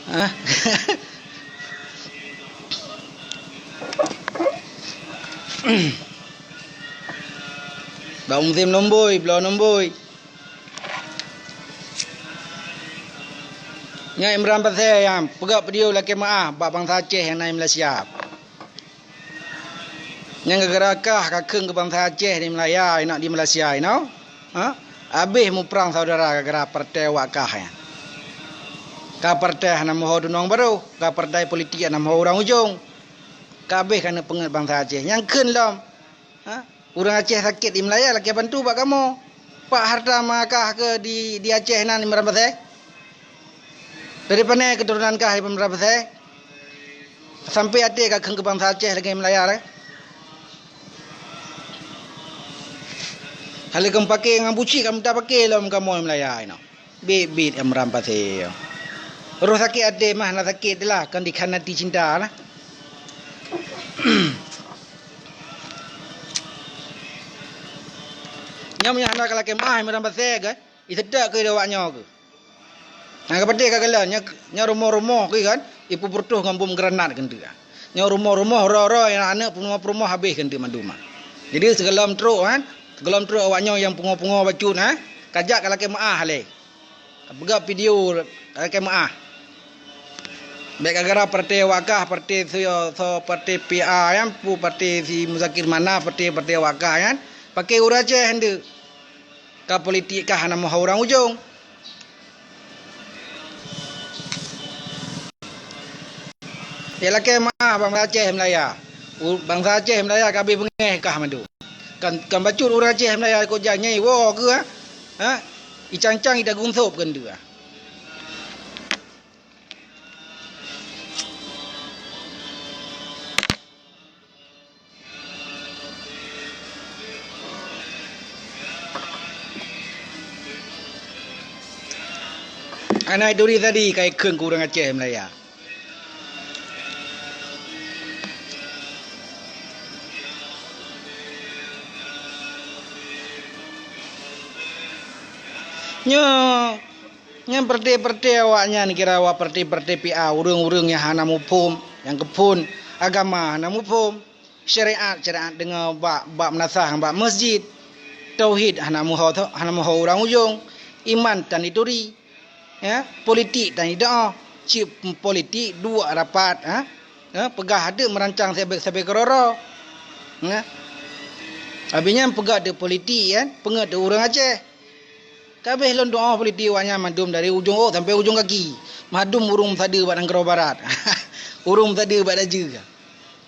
Hah? Bak musém nomboi, bloe nomboi. Nyan Imran Pasé nyang peugah video lakée meuáh bak bansa Aceh nyang na di Malaysia. Nyang gara-gara kah ka kheun keu bansa Aceh di Malaya, inong di Malaysia inoe. Ha? Habéh muprang saudara gara-gara partai awak kah nyan. Ka partai hana meuho tunong barôh, ka partai politik hana meuho urang ujong. Ka habéh ka neupeungeut bansa Aceh. Nyang kheun lom. Ha? Ureuëng Aceh sakét di Malaya lakée bantu bak kamoe. Pak harta ma kah keu di, di Aceh nan Imran Pasé? Dari pane keuturonan kah Imran Pasé? Sampai até ka kheun keu bansa Aceh lagée Malaya, eh? Hana lé keu paké ngon buci ka mita paké lom kamoe Malaya inoe. Bit-bit Imran Pasé. Roh sakét até mah na sakét lah, kan dikhanati cinta lah. Nyoe meunyoe hana ka lakée meuáh Imran Pasé, kan? Iseutôt keu awak nyoe keuh. Nyang ka patéh ka kalon, nyoe, nyoe rumoh-rumoh keuh kan, ipeubeureutoh ngon bom granat keunteuka. Nyoe rumoh-rumoh, roe-roe, aneuk-aneuk, peurumoh-peurumoh habéh keunteuka mandum. Jadi sigohlom trok kan, sigohlom trok awak nyoe nyang pungoh-pungoh bacut, ha, ka jak ka lakée meuáh lé. Ka peugah video ka lakée meuáh. Bék gara-gara partai awak kah, partai si, so, partai P A nyan, pu partai si Muzakir Manaf, partai, partai awak kah nyan, paké ureuëng Aceh nyan. Ka politik kah hana meuho urang ujong. Ya lakée meuáh bansa Aceh Malaya. U-, bansa Aceh Malaya ka habéh beungéh kah mandum. Kan, kan bacut ureuëng Aceh Malaya kok jak nyai woe keuh, ha? Ha? Icang-cang ita gunsop keunteuka. Hana turi tadi ka ikheun keu ureuëng Aceh Malaya. Nyoe, nyan partai-partai awaknyan kira awak partai-partai P A, ureuëng-ureuëng nyang hana muphom, nyang keuphon agama hana muphom, syariat-syariat deungoe bak, bak meunasah, bak masjid, tauhid hana meuho, hana meuho urang ujong, iman tan jituri, ya, politik tan jidoa, cit politik duek rapat, ha? Ha? Peugah adeuk meurancang sabe-sabe keudroe-droe. Ha? Abih nyan peugah adeuk politik, kan? Peungeut adeuk ureuëng Aceh. Ka abéh lôn tuoh politik awaknyan mandum dari ujong ôk sampai ujong gaki. Mandum ureuëng meusadeue bak nanggroe barat. Ureuëng meusadeue bak dajeue.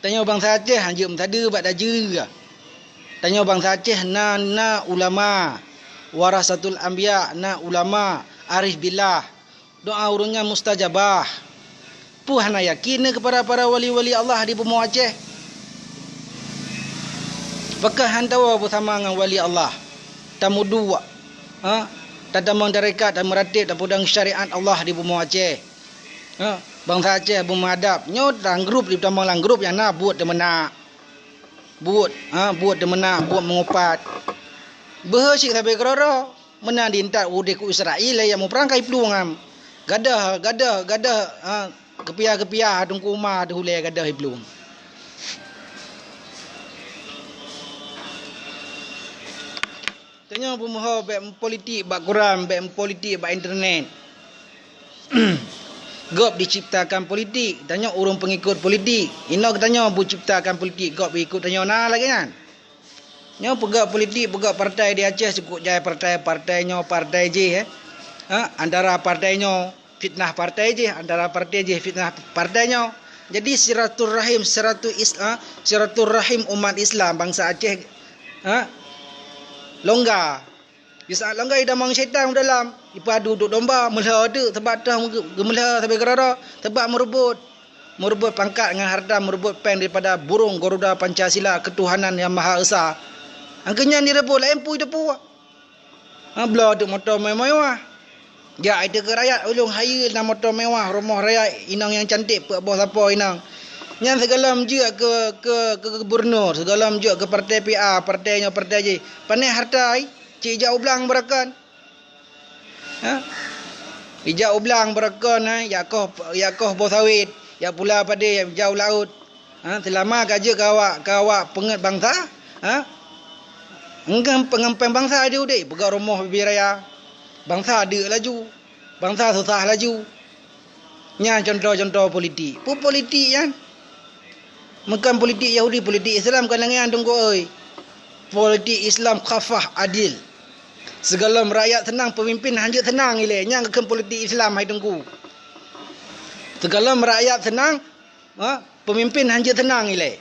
Tanyoe bansa Aceh hanjeuet meusadeue bak dajeue. Tanyoe bansa Aceh na, na ulama, warasatul anbiya, na ulama, arif billah. Doa ureuëng nyan mustajabah. Peue hana yakin keupada para wali-wali Allah di bumoe Aceh? Pakon han tawoe beusama ngon wali Allah, tameuduek, ha? Tatamong tarekat, tameuratéb, tapeudong syariat Allah di bumoe Aceh. Ha? Bansa Aceh beumeuadab. Nyoe lam grup, ditamong lam grup nyang na buet teumeunak. Buet, ha, buet teumeunak, buet meungupat. Beuhe cit sabe keudroe-droe. Meunan di intat udeh ku Israel, ya muprang kai plueng am. Gadoh, gadoh, gadoh, ha, keupiah-keupiah teungku uma teuh ulée gadoh iplueng. Tanyoe beumeuho bék meupolitik bak koran, bék meupolitik bak internet. Gob diciptakan politik, tanyoe ureuëng peungikot politik. Inoe geutanyoe beuciptakan politik, gob ikot tanyoe na lagée nyan. Nyoe peugah politik, peugah partai di Aceh, cukôp jai partai, partai nyoe, partai jih, eh. Ha, antara partai nyoe fitnah partai jih, antara partai jih fitnah partai nyoe. Jadi silaturahim, silatu is-, ha, silaturahim umat Islam bansa Aceh, ha, longga. Di saat longga idamong syaitan u dalam, ipadu duek domba, meulhö teuk, sabab teuh geumeulhö sabe keudroe-droe, sabab meureubot. Meureubot pangkat ngon hareuta, meureubot péng daripada burung Garuda Pancasila keutuhanan nyang maha esa. Angkeunyan direubot laén pui teupue. Ha, bloe teuk moto mewah-mewah. Jak i teuka rakyat, ulôn hayeue na moto mewah, rumoh rakyat, inong nyang cantik, peuet boh sapo inong. Nyan sigohlom jeuet keu, keu, keu gubernur, sigohlom jeuet keu partai P A, partai nyoe, partai jih. Pané hareuta, cit ijak u blang beurakan. Ha? Ijak u blang beurakan, ha? Jak koh, jak koh boh sawét, jak pula padé, jak u laôt. Ha? Seulama ka jeuet keu awak, keu awak peungeut bansa, ha? Engkeuh peungampéng bansa di udeb, peugah rumoh bibiraya. Bansa deuk laju, bansa susah laju. Nyan contoh-contoh politik. Peue politik nyan? Meukan politik Yahudi, politik Islam kon lagée nyan teungku oi. Politik Islam khafah, adil. Sigohlom rakyat seunang, peumimpin hanjeuet seunang ilée. Nyan geukheun politik Islam hai teungku. Sigohlom rakyat seunang, ha, peumimpin hanjeuet seunang ilée.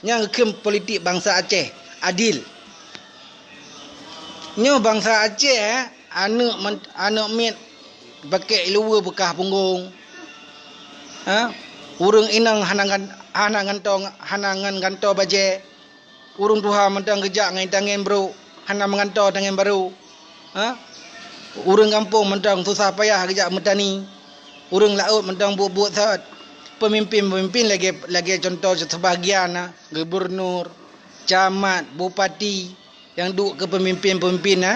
Nyan geukheun politik bansa Aceh, adil. Nyoe bansa Aceh, eh, aneuëk men-, aneuëk miet pakek iluweue beukah punggong. Ha? Ureuëng inong hana ngan-, hana nganto, hana ngon gantoe bajée. Ureuëng tuha mantong geujak ngon tangén brok, hana meugantoe tangén barô. Ha? Ureuëng gampông mantong susah payah geujak meutani. Ureuëng laôt mantong buet-buet that. Peumimpin-peumimpin lagée, lagée contoh seubahgian na, gubernur, camat, bupati, nyang duek keu peumimpin-peumimpin na.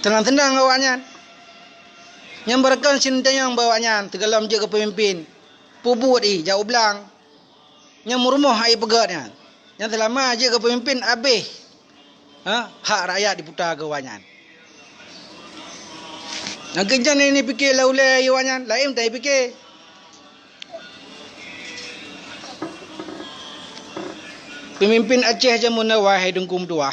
Seunang-seunang awaknyan. Nyang beurakan sintanyong bak awaknyan, sigohlom jeuet keu peumimpin. Peubuet i, jak u blang. Nyang meurumoh hai peugét nyan. Nyang seulama jeuet keu peumimpin abéh. Ha, hak rakyat diputa keu awaknyan. Nyang keujan ni pike lam ulée awaknyan, laén tai pike. Peumimpin Aceh jameun awai hai teungku meutuah.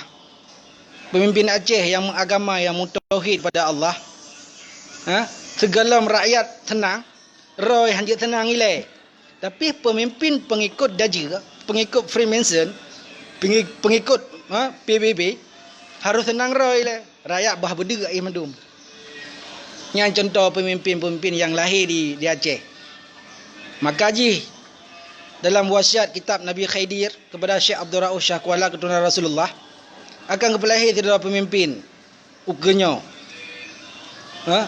Peumimpin Aceh nyang meuagama, nyang meutauhid pada Allah. Ha? Sigohlom rakyat seunang, roh hanjeuet seunang ilée. Tapi peumimpin peungikot dajeue, peungikot Freemason, pengi-, peungikot, ha, P B B, harôh seunang roh ilée. Rakyat bah beudeuk ayeuh mandum. Nyan contoh peumimpin-peumimpin nyang lahé di, di Aceh. Maka jih dalam wasiat kitab Nabi Khidir kepada Syekh Abdul Rauf Syah Kuala keuturonan Rasulullah, akan geupeulahé sidroe peumimpin ukeue nyoe, ha,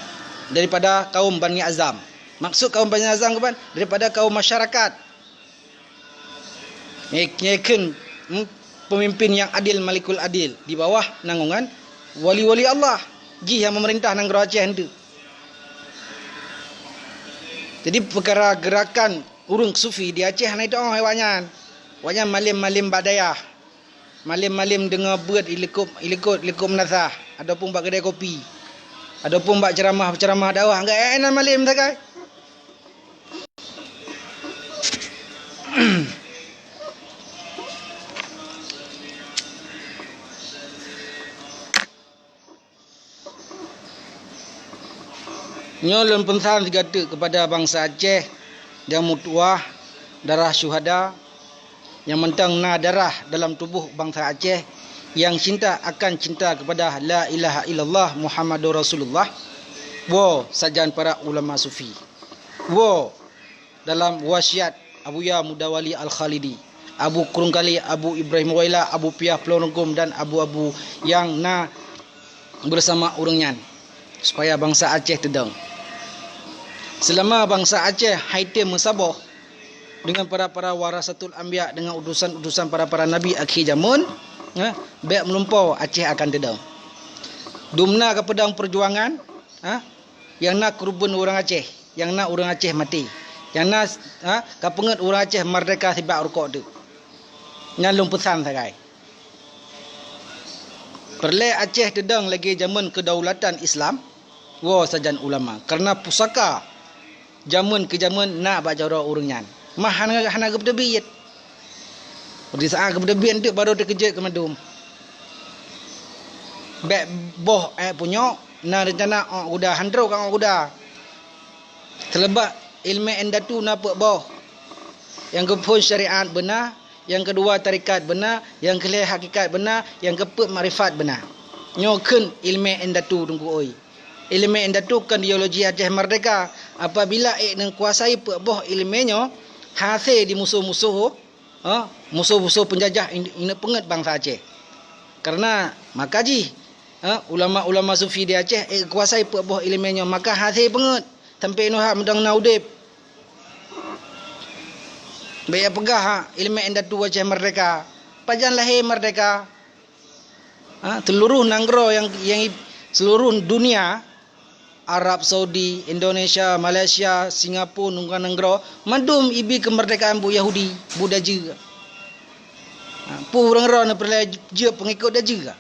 daripada kaum Bani Azam. Maksud kaum Bani Azam keuban? Daripada kaum masyarakat. Nyoe, nyoe kheun, hmm, peumimpin nyang adil, malikul adil, di bawah naungan wali-wali Allah. jih nyang meumeurintah nanggroe Aceh eunteuk. Jadi, peukara geurakan ureuëng sufi di Aceh hana jiteu'oh awaknyan. Awaknyan malem-malem bak dayah. Malem-malem deungoe beuet ilikot, ilikot, ilikot meunasah, ataupun bak keudè kopi, ataupun bak ceuramah-ceuramah dakwah, enggak, eh, na malem sagai. Nyoe lôn peusan sigateuk keupada bansa Aceh nyang meutuwah darah syuhada, nyang mantong na darah dalam tuboh bansa Aceh nyang cinta akan cinta keupada la ilaha illallah Muhammadur Rasulullah. Woe sajan para ulama sufi. Woe dalam wasiat Abuya Mudawali Al-Khalidi, Abu Krueng Kali, Abu Ibrahim Waila, Abu Piah Pulo Rungkum dan abu-abu nyang na bersama ureuëng nyan, supaya bansa Aceh teudong. Seulama bansa Aceh hai tem meusaboh deungon para-para warasatul anbiya, deungon utusan-utusan para-para nabi akhé jamén, ha, bék meulumpoe Aceh akan teudong. Dumna ka peudong peujuangan, ha, nyang na keureubeuen ureuëng Aceh. Nyang na ureuëng Aceh maté. Nyang na, ha, ka peungeuet ureuëng Aceh merdeka sibak rukok teuk. Nyan lôn peusan sagai. Peureulée Aceh teudong lagée jamén keudaulatan Islam, woe sajan ulama. Kareuna pusaka jamén keu jamén na bak jaroe ureuëng nyan. Mah hana, hana geupeuteubiet. Di saát geupeuteubiet teuk barô teukeujot keu mandum. Bék boh, eh, punyok, na reuncana ôk guda, han trok ka ôk guda. Seuleubat iéleumé indatu na peuet boh. Nyang keuphôn syariat beuna, nyang keudua tarekat beuna, nyang keulhée hakikat beuna, nyang keupeuet makrifat beuna. Nyoe kheun iéleumé indatu Teungku oi. Iéleumé indatu kon ideologi Aceh Merdeka. Apabila ék neukuasai peuet boh iéleumé nyoe, hasé di musoh-musoh, ha, musoh-musoh peunjajah in-, ineuk peungeuet bansa Aceh. Kareuna maka jih, ha, ulama-ulama sufi di Aceh ék kuasai peuet boh iéleumé nyoe, maka hasé peungeuet sampoe inoe hak meudong na udeb. Bék peugah, ha, iéleumé indatu Aceh Merdeka. Pajan lahé merdeka? Ha, seuluruh nanggroe nyang, nyang, seuluruh dunia, Arab Saudi, Indonesia, Malaysia, Singapura, nanggroe-nanggroe, mandum ibi keumeurdekaan buet Yahudi, buet dajeu. Ha, peue ureuëng droeneuh peureulée jeuet peungikot dajeu?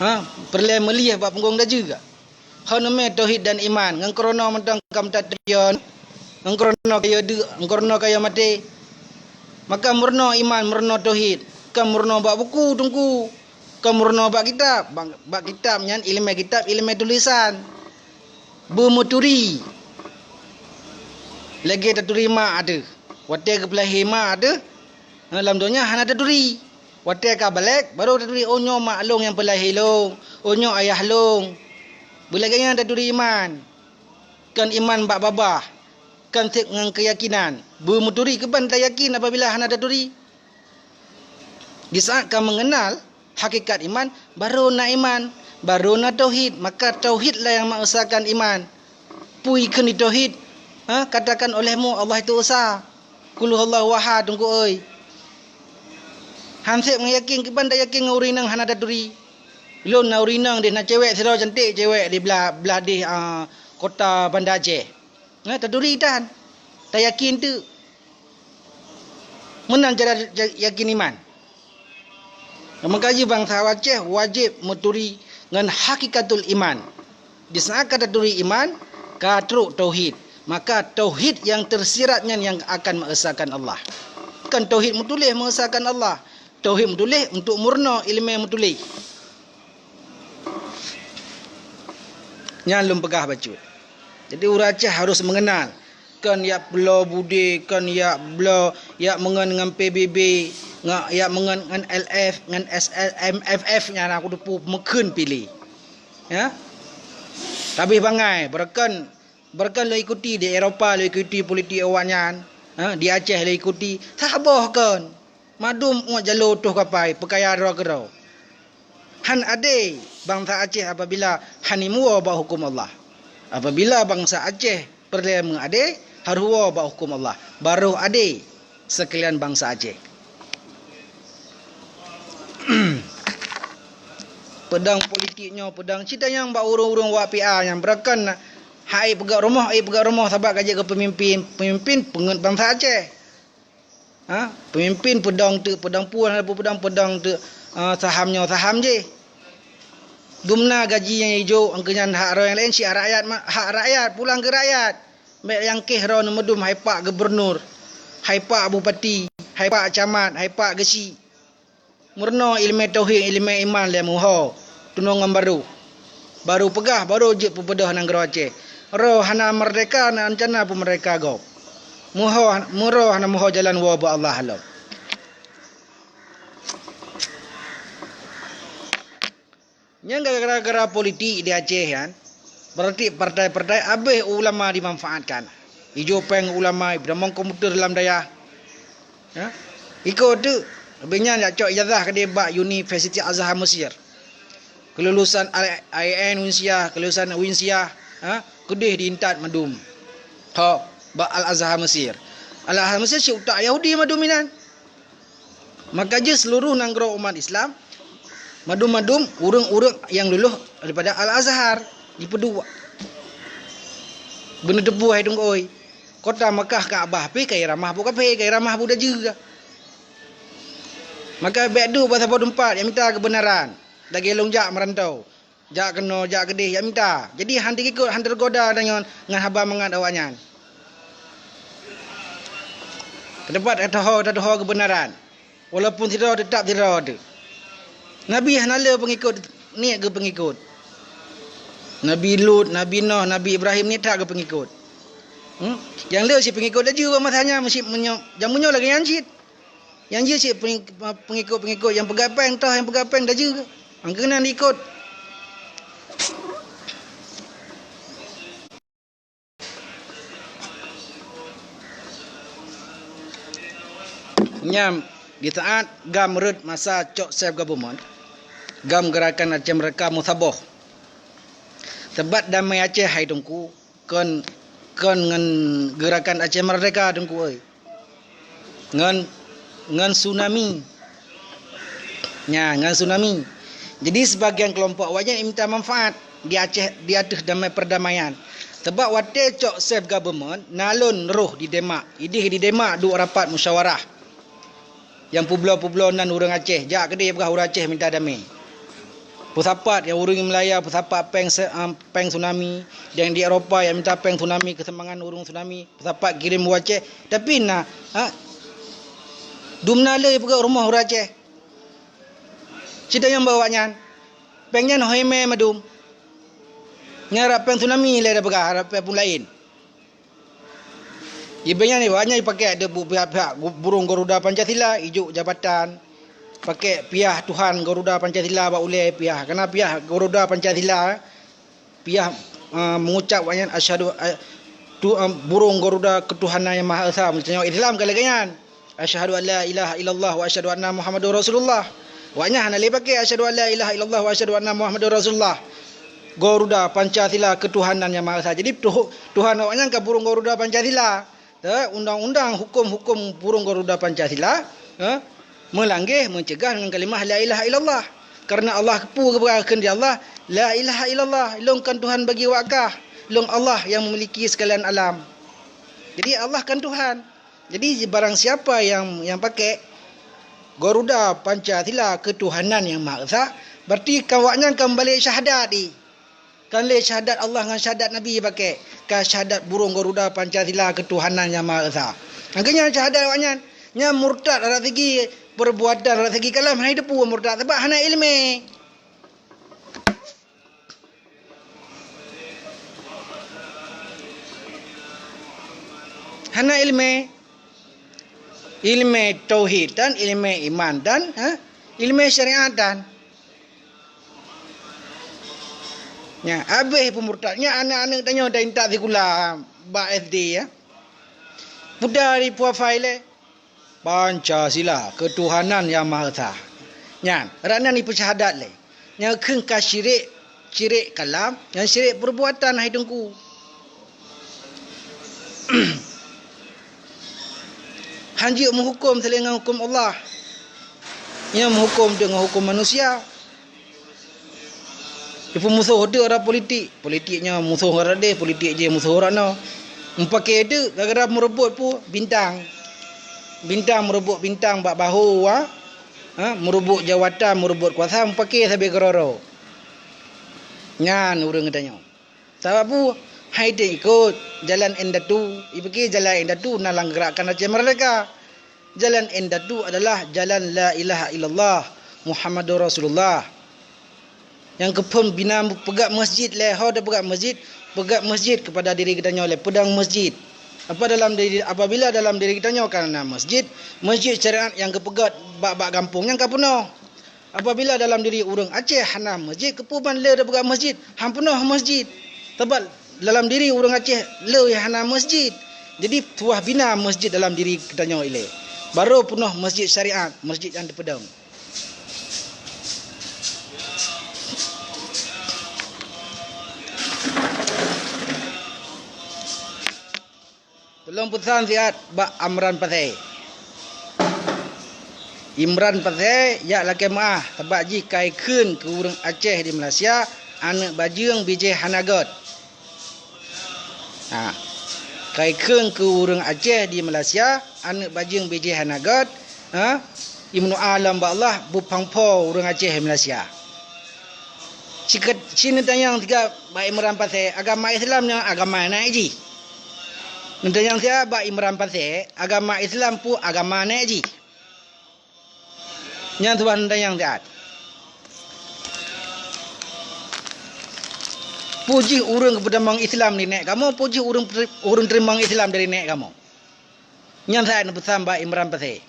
Ha, peureulée meulieh bak punggong dajeu? Hana mé tauhid dan iman, ngon keurono mantong ka meutat tujoh, ngon keurono kayée deuk, ngon keurono kayée maté. Maka meurunoe iman, meurunoe tauhid, kon meurunoe bak buku Teungku, kon meurunoe bak kitab. Bak, bak kitab nyan iéleumé kitab, iéleumé tulésan. Beumeuturi. Lagée taturi mak ateueh. Watée geupeulahé mak ateueh, lam donya hana taturi. Watée ka balek, barô taturi, "Oh, nyoe mak lôn nyang peulahé lôn, oh, nyoe ayah lôn." Beulagée nyan taturi iman. Kon iman bak babah, kon seb ngon keuyakinan. Beumeuturi kiban tayakin apabila hana taturi. Di saát ka meungenal hakikat iman, barô na iman, barô na tauhid, maka tauhid lah nyang meuesakan iman. Peue kheun di tauhid? Ha, katakan olehmu Allah itu esa. Qul huwallahu ahad, Teungku oi. Han seb ngon yakin, kiban tayakin ngon ureuëng inong hana taturi. Lôn na ureuëng inong deh, na cewek sidroe cantik cewek di blah, blah deh, ah, kota Banda Aceh. Nah, taturi tan. Tayakin teuk. Meunan cara ja-, yakin iman. Meukaji bansa Aceh wajéb meuturi ngon hakikatul iman. Di saát ka taturi iman, ka trok tauhid. Maka tauhid nyang teusirat nyan nyang akan meuesakan Allah. Kon tauhid meutuléh meuesakan Allah. Tauhid meutuléh untuk meurunoe iéleumé meutuléh. Nyan lôn peugah bacut. Jadi, ureuëng Aceh harus meungenal. Kon jak bloe budé, kon jak bloe, jak meungon ngon P B B, ngon, jak meungon ngon L F, ngon S L M F F nyan aku teupeu meukheun piléh. Ya? Tabih bangai, beureukan, beureukan lôn ikuti di Eropa, lôn ikuti politik awaknyan. Ha? Di Aceh lôn ikuti. Saboh kon. Mandum uet jaloe toh kapai, peukaya droe keudroe. Han adé bansa Aceh apabila han imuwoe bak huköm Allah. Apabila bansa Aceh peureulée meuadé, harôh woe bak huköm Allah, barô adé seukalian bansa Aceh. Peudong politik nyoe, peudong cit nyang bak ureuëng-ureuëng wak P A nyang beurakan hai peugah rumoh, hai peugah rumoh sabab ka jeuet keu peumimpin, peumimpin peungeut bansa Aceh. Ha? Peumimpin peudong teuk, peudong puih, peudong, peudong teuk, ah, saham nyoe, saham jih. Dumna gaji nyang ijok, angkeu nyan hak droe nyang laén, si hak rakyat, ma-, hak rakyat, pulang keu rakyat. Bék nyang kéh droe neumeudum hai pak gubernur, hai pak bupati, hai pak camat, hai pak geuchik. Meurunoe iéleumé tauhid, iéleumé iman lé meuho, tunong ngon barô. Barô peugah, barô jeuet peubeudôh nanggroe Aceh. Roh hana meurdeka, na reuncana peumeurdeka gob. Meuho, meuroe hana meuho jalan woe bak Allah lom. Nyang gara-gara politik di Aceh nyan, berarti partai-partai abéh ulama dimanfaatkan. Ijok péng ulama, ipeudamong komputer lam dayah. Ya? Iko teuk, abéh nyan jak cok ijazah keudeh bak Universiti Azhar Mesir. Kelulusan I A N Unsia, kelulusan Unsia, ha? Keudeh diintat mandum. Ho, bak Al-Azhar Mesir. Al-Azhar Mesir si utak Yahudi mandum inan. Maka jeuet seluruh nanggroe umat Islam, mandum-mandum ureuëng-ureuëng nyang lulus daripada Al-Azhar, jipeuduek. Beuneuteupeu hai teungku oi, kota Makkah Ka'bah pih ka iramah bu kafé, ka iramah bu dajeue. Maka bék duek bak saboh teumpat nyang mita keubeunaran, lagée lôn jak meurantau. Jak keunoe, jak keudeh, jak mita. Jadi, han teuikot, han teugoda tanyoe ngon haba mangat awaknyan. Teupat tatuho, tatuho keubeunaran. Walaupun sidroe, teutap sidroe teuh. Nabi hana le peungikot, niet geupeungikot. Nabi Lut, Nabi Noh, Nabi Ibrahim niet that geupeungikot. Hmm? Nyang le si peungikot laju bak masa nyan, meusi-, meunyoe, nyang meunyoe lagée nyan cit. Nyang jeuet cit pengik-, pengikot-pengikot nyang peugah péng, toh nyang peugah péng dajeue, nyang keunan diikot. Nyan, di saat GAM rhot masa cok self government, GAM Gerakan Aceh Merdeka meusaboh. Sabab damai Aceh hai teungku, kon, kon ngon Gerakan Aceh Merdeka teungku oi. Ngon, ngon tsunami. Nya, ngon tsunami. Jadi, sebagian kelompok awaknyan minta manfaat di Aceh, di ateueh damai perdamaian. Sebab watée cok self government, na lôn roh di Demak. Idéh di Demak duek rapat musyawarah. Nyang peubloe-peubloe nan ureuëng Aceh, jak keudeh peugah ureuëng Aceh minta damai. Peusapat nyang ureuëng Malaya, peusapat péng se-, am, péng tsunami, nyang di Eropa nyang minta péng tsunami, keuseumangan ureuëng tsunami, peusapat kirém u Aceh. Tapi na, ha, dumna le peugah rumoh ureuëng Aceh. Cit nyang bak awaknyan. Péng nyan ho imé mandum. Nyan rab péng tsunami lé tapeugah, rab péng peue laén. Iéleumé nyan, iéleumé nyan ipakék di bu-, pihak-pihak gu-, burung Garuda Pancasila, ijok jabatan, pakék piah Tuhan Garuda Pancasila bak ulée piah. Karena piah Garuda Pancasila, piah, eh, mengucap awaknyan, "Asyhadu, eh, tu, eh, burung Garuda Ketuhanan Yang Maha Esa." Meunyoe Islam ka lagée nyan. Asyhadu an la ilaha illallah wa asyhadu anna Muhammadur Rasulullah. Awaknyan hana lé pakék asyhadu an la ilaha illallah wa asyhadu anna Muhammadur Rasulullah. Garuda Pancasila Ketuhanan Yang Maha Esa. Jadi, tuh-, Tuhan awaknyan ka burung Garuda Pancasila. Teu, undang-undang, hukum-hukum burung Garuda Pancasila, eh, meulangge, meucegah dengan kalimah la ilaha illallah. Karena Allah, peue geupeugah kheun di Allah, "La ilaha illallah, Lôn kon Tuhan bagi awak kah, Lôn Allah yang memiliki sekalian alam." Jadi, Allah kan Tuhan. Jadi, barang siapa yang, yang pakai Garuda Pancasila Ketuhanan Yang Maha Esa, berarti kan awaknyan kan balik syahadat di. Kan lé syahadat Allah ngon syahadat Nabi pakai, ka syahadat burung Garuda Pancasila Ketuhanan Yang Maha Esa. Nyang keu nyan syahadat awaknyan, nyan murtad dari segi perbuatan, dari segi kalam hana jiteupeue murtad, sebab hana iéleumé. Hana iéleumé. Iéleumé tauhid tan, iéleumé iman tan, ha? Iéleumé syariat tan. Nya, habéh peumurtad. Nya aneuk-aneuk tanyoe dan intat sikula bak S D, ya. Peue dari puasa ilée. Pancasila, Ketuhanan Yang Maha Esa. Nyan, rak nan ipeusyahadat lé. Nyang kheun ka syirik, syirik kalam, nyang syirik perbuatan, hai Teungku. Hanjeuet meuhuköm seulheueng ngon huköm Allah. Nyan meuhuköm deungon huköm manusia. Jipeumusoh teuk atra politik, politik nyoe musoh atra deh, politik jih musoh atra nyoe. Meupaké teuk gara-gara meureubot peue? Bintang. Bintang, meureubot bintang bak bahô wa, ha, meureubot jawatan, meureubot kuasa, meupaké sabe keudroe-droe. Nyan ureuëng geutanyoe. Sabab peue? Hai teuk ikot jalan indatu, ipiké jalan indatu na lam geurakan Aceh Merdeka. Jalan indatu adalah jalan la ilaha illallah Muhammadur Rasulullah. Nyang keuphon bina peugöt masjid lé, ho tapeugöt masjid, peugöt masjid keupada diri geutanyoe lé, peudong masjid. Apa dalam diri, apabila dalam diri geutanyoe ka na masjid, masjid syariat nyang geupeugöt bak-bak gampông nyan ka peunoh. Apabila dalam diri ureuëng Aceh hana masjid, keupeue ban le tapeugöt masjid, han peunoh masjid. Sabab dalam diri ureuëng Aceh le hana masjid. Jadi tuwah bina masjid dalam diri geutanyoe ilée. Barô peunoh masjid syariat, masjid nyang teupeudong. Tulông peusan siat bak Amran Pasé. Imran Pasé jak lakée meuáh, sabab jih ka ikheun keu ureuëng Aceh di Malaysia, aneuëk bajeueng bijéh hana gét. Ha. Ka ikheun keu ureuëng Aceh di Malaysia, aneuëk bajeueng bijéh hana gét, ha, imeudoá lom bak Allah beupang-po ureuëng Aceh di Malaysia. Ci neutanyong siat bak Imran Pasé, agama Islam nyoe agama nèk jih? Neutanyong siat bak Imran Pasé, agama Islam peue agama nèk jih? Nyan tuan neutanyong siat. Peue jih ureuëng geupeutamong Islam di nèk kamoe, peue jih ureuëng, ureuëng teurimong Islam dari nèk kamoe? Nyan siat neupeusan bak Imran Pasé.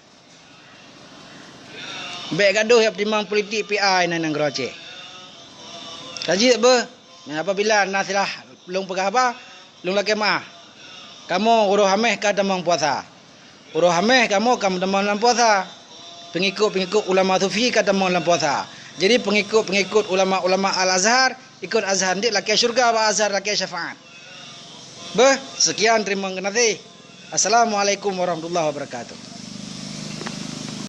Bék gadôh jak peutimang politik P I na nanggroe Aceh. Ka jeuet beuh, apabila na silah lôn peugah haba, lôn lakée meuáh. Kamoe uroe Hamèh ka tamong puasa. Uroe Hamèh kamoe ka meutamong lam puasa. Peungikot-peungikot ulama sufi ka tamong lam puasa. Jadi peungikot-peungikot ulama-ulama Al-Azhar, ikot Azhar, nyan lakée syeuruga bak Azhar, lakée syafaat. Beuh, seukian, teurimong geunaséh. Assalamualaikum warahmatullahi wabarakatuh.